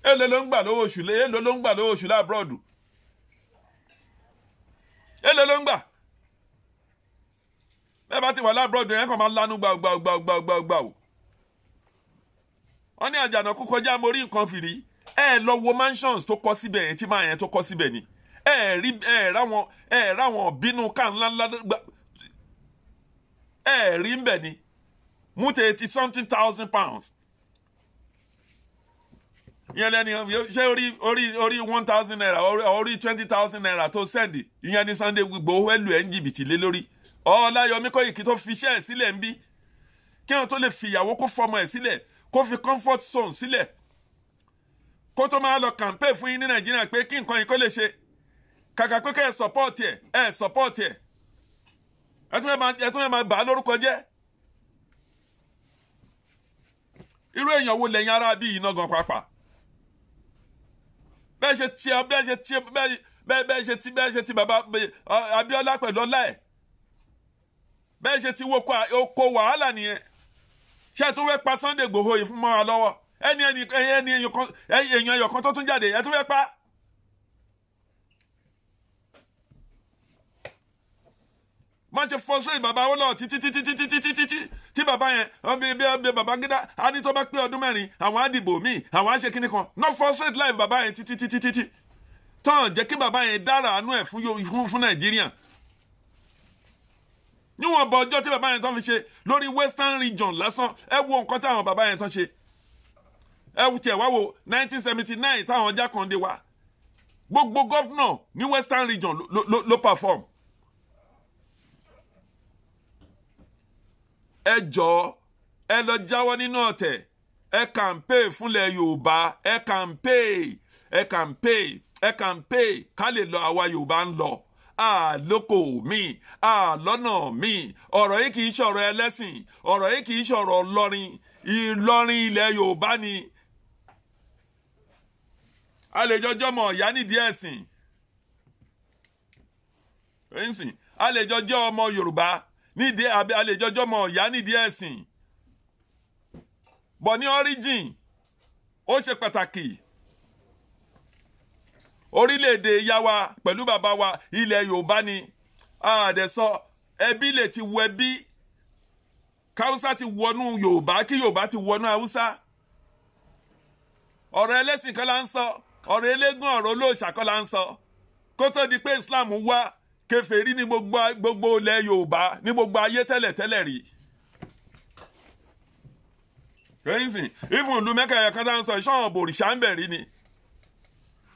Èèlò ló ń gbà lówó oṣù? Èèlò ló ń gbà lówó oṣù l'abroad? Èèlò ló ń gbà? Bẹ́ẹ̀ bá ti wà l'abroad yẹn, kàn máa lanu gbàù gbàù gbàù gbàù gbàù gbàù. Wọ́n ní àjànàkú kọjá mo rí nǹkan fìrí. Ẹ lọ wo mansions tó kọ́ síbẹ̀ yẹn, tí máa yẹn tó kọ́ síbẹ̀ ni. Ẹ rí ẹ ráwọn bínú ká ńlá ńlá ẹ rí ń bẹ̀ ni mú tẹ £80-something thousand. Ìyẹn lẹ́ni ṣé orí ₦1,000, orí ₦20,000 tó send, ìyẹn ní Sunday Igboho ẹ̀ lù ẹ̀ ń jìbìtì lé lórí. Ọláyọmí Kóìkí tó fi iṣẹ́ ẹ̀ sílẹ̀ ń bí, kí wọn tó lè fìyàwó, kó fọmọ ẹ̀ sílẹ̀, kó fi comfort zone sílẹ̀, kó tó máa lọ campaign fún yín ní Nàìjíríà pé kí nǹkan yìí kó lè ṣe, kàkà pé kẹ́ ẹ support ẹ̀, ẹ support ẹ̀, ẹ tún fẹ́ máa bà á lórúkọ jẹ́. Irú èèyàn wo lẹ́yìn ara bí iná gan pàápàá? Bẹ́ẹ̀ ṣe ti bẹ́ẹ̀ ṣe ti bẹ́ẹ̀ bẹ́ẹ̀ ṣe ti bẹ́ẹ̀ ṣe ti bàbá Abíọ́lá pẹ̀lú ọlá ẹ̀, bẹ́ẹ̀ ṣe ti wo oko wàhálà nìyẹn. Ṣé ẹ tún fẹ́ pa Sunday Igboho yìí fún mọ́ wa lọ́wọ́? Ẹni èèyàn ẹyọ kan tó tún jáde, ẹ tún fẹ́ pa. Má ṣe frustrate bàbá Awólọ́wọ̀ títí títí títí títí títí tí bàbá yẹn wọ́n bí Babangida á ní tó bá pé ọdún 4, àwọn á dìbò míì, àwọn á ṣe kíní kan. Not frustrate life bàbá yẹn títí títí títí tán, jẹ́ kí bàbá yẹn dára àánú ẹ̀ fún Nàìjíríà. Níwọ̀n bọ̀ ọjọ́ tí bàbá yẹn tán fi ṣe lórí Western Region lásán, ẹ wo nǹkan táwọn bàbá yẹn tán ṣe. Ẹ tiẹ̀ wá wo 1979 táwọn Jákàndé wá, gbogbo governor ní Western Region ló perform. Ẹ jọ̀ọ́, ẹ lọ jáwọ́ nínú ọ̀tẹ̀. Ẹ campaign fúnlẹ̀ Yorùbá. Ẹ campaign, ẹ campaign, ẹ campaign ká lè lọ. Àwa Yorùbá ń lọ àlókò mi àlọ́nà mi. Ọ̀rọ̀ yìí kì í ṣọ̀rọ̀ ẹlẹ́sìn, ọ̀rọ̀ yìí kì í ṣọ̀rọ̀ Ìlọrin. Ìlọrin ilẹ̀ Yorùbá ni. A lè jọjọ́ mọ̀ ìyá nídìí ẹ̀sìn ẹ̀sìn, a lè jọjọ́ ọmọ Yorùbá nídìí, a lè jọjọ́ mọ̀ ìyá nídìí ẹ̀sìn bọ̀ ní origin. Ó ṣe pàtàkì, orílẹ̀-èdè ìyá wa pẹ̀lú bàbá wa, ilẹ̀ Yorùbá ni. Àdẹ̀sọ ẹbí lè ti wọ ẹbí, káwúsá ti wọnú Yorùbá, kí Yorùbá ti wọnú Haúsá. Ọ̀rọ̀ ẹlẹ́sìn kan la ń sọ, ọ̀rọ̀ eléégún, ọ̀rọ̀ olóòṣà kan la ń sọ. Kó tó di pé Islam wá, kèfèrí ní gbogbo ilẹ̀ Yorùbá ní gbogbo ayé tẹ́lẹ̀tẹ́lẹ̀ rí. Kẹ́yìnsìn even ìlú Mẹ́kà yẹn kan tá ń sọ ìṣọ́hàn bòrìṣà ń bẹ̀ rí ni.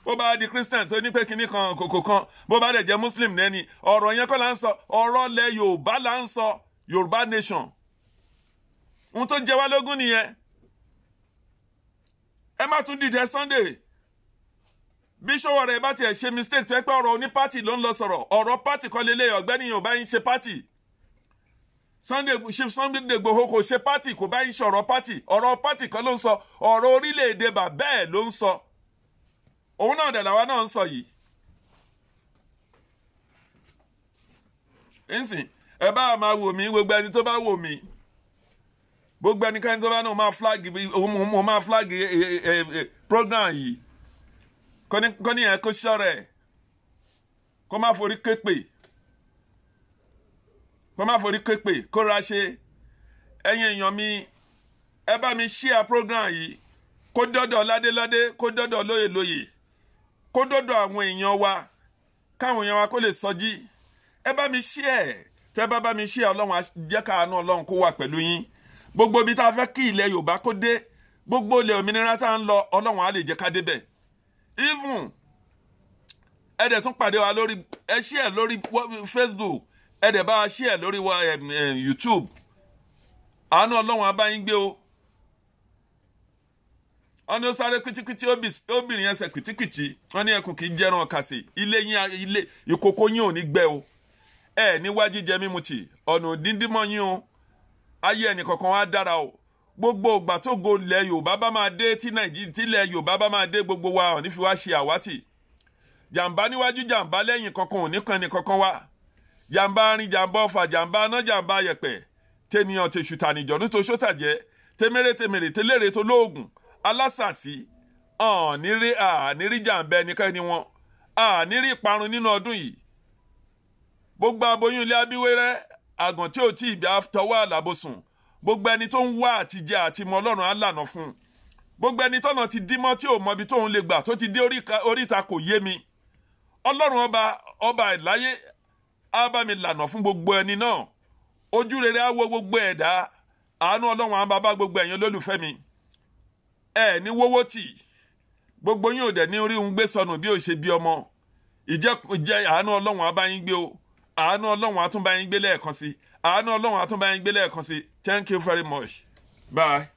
Bó bá di Christian tó ní pé kinní kan kòkò kan, bó bá dẹ̀ jẹ́ Muslim nẹ́ni, ọ̀rọ̀ yẹn kọ́ la ń sọ. Ọ̀rọ̀ lẹ̀ Yorùbá la ń sọ, Yorùbá nation. Ohun tó jẹ wá lógún nìyẹn. Ẹ má tún dìde Sunday. Bí Sowore bá tiẹ̀ ṣe mistake tó ẹ pé ọ̀rọ̀ oní party ló ń lọ sọ̀rọ̀, ọ̀rọ̀ party kọ́ lélẹ̀. Ọ̀gbẹ́ni Yorùbá yín ṣe party. Sunday, Chief Sunday Igboho kò ṣe party, kò bá yín sọ̀rọ̀ party. Ọ̀rọ̀ party kan ló ń sọ, ọ̀rọ̀ orílẹ̀-èdè bàbá ẹ̀ ló ń sọ. Òun náà dẹ̀ làwa náà ń sọ yìí. Nsìn ẹ bá máa wò mí, gbogbo ẹni tó bá wò mí, gbogbo ẹnikẹ́ni tó bá náà máa flag, mo máa flag program yìí. Kọ́ni yẹn kó ṣọ́ra ẹ̀, kó má forí képè, kó má forí képè, kó ra ṣe. Ẹ̀yin èèyàn mi, ẹ bá mi share program yìí, kó dọ́dọ̀ ládéládé, kó dọ́dọ̀ lóyèlóyè, kó dọ́dọ̀ àwọn èèyàn wa, káwọn èèyàn wa kó lè sọjí. Ẹ bá mi share, tẹ́ bá bá mi share, Ọlọ́run á jẹ́ káàánú Ọlọ́run kó wà pẹ̀lú yín. Gbogbo ibi tá a fẹ́ kí ilẹ̀ Yorùbá kó dé, gbogbo ilẹ̀ òmìnira tá a ń lọ, Ọlọ́run á lè jẹ́ ká débẹ̀. Even ẹ dẹ̀ tún pàdé wa lórí, ẹ share lórí Facebook, ẹ dẹ̀ bá wa share lórí wa YouTube. Àánú Ọlọ́run á bá yín gbé o. Wọ́n ní ó sáré kìtìkìtì, obìnrin ẹsẹ̀ kìtìkìtì, wọ́n ní ẹkùn kì í jẹran ọ̀kàsì. Ilé yín, ilé ìkókó yín ò ní gbẹ o. Ẹ ní wá jíjẹ mímu tì, ọ̀nà díndínmọ́ yín o. Ayé ẹnì kọ̀ọ̀kan wá dára o. Gbogbo ìgbà tó go ilẹ̀ Yorùbá bá máa dé, tí Nàìjíríà tílẹ̀ Yorùbá bá máa dé, gbogbo wa ò ní fi wá ṣe àwátì. Jàǹbá níwájú, jàǹbá lẹ́yìn, kankan ò ní kan ẹnì kankan wá. Jàǹbá arin, jàǹbá ọfà, jàǹbá aná, jàǹbá ayẹ̀pẹ̀, tènìyàn tèṣù tànìjọ́ nítorí sótàjẹ́, tèmèrè tèmèrè télèrè tó lóògùn alásàsí, ànírí ànírí jàǹbá ẹnikẹ́ni wọn, ànírí ìparun nínú ọdún yìí. Gbogbo aboyún ilé abíwẹ́rẹ́, àgàn tí ò tí ì bí tọwọ́ àlàbòsùn, gbogbo ẹni tó ń wá àtijẹ àti mọ, Ọlọ́run á lànà fún un. Gbogbo ẹni tọ́nà ti dí mọ́, tí ò mọ ibi tóun lè gbà, tó ti dé oríta kò yé mi, Ọlọ́run ọba ọba ìláyé á bá mi lànà fún gbogbo ẹni náà. Ojú rere á wo gbogbo ẹ̀dá. Àánú Ọlọ́run á bá bá gbogbo ẹ̀yin olólùfẹ́ mi. Ẹ ní wówó tì, gbogbo yín ò dẹ̀ ní orí ń gbé sọnù bí ò ṣe bí ọmọ ìjẹ́. Àánú Ọlọ́run á bá yín gbé o. Àánú Ọlọ́run á tún bá yín gbé lẹ́ẹ̀kan sí. Àánú Ọlọ́run á tún bá yín gbé lẹ́ẹ̀kan sí. Thank you very much, bye.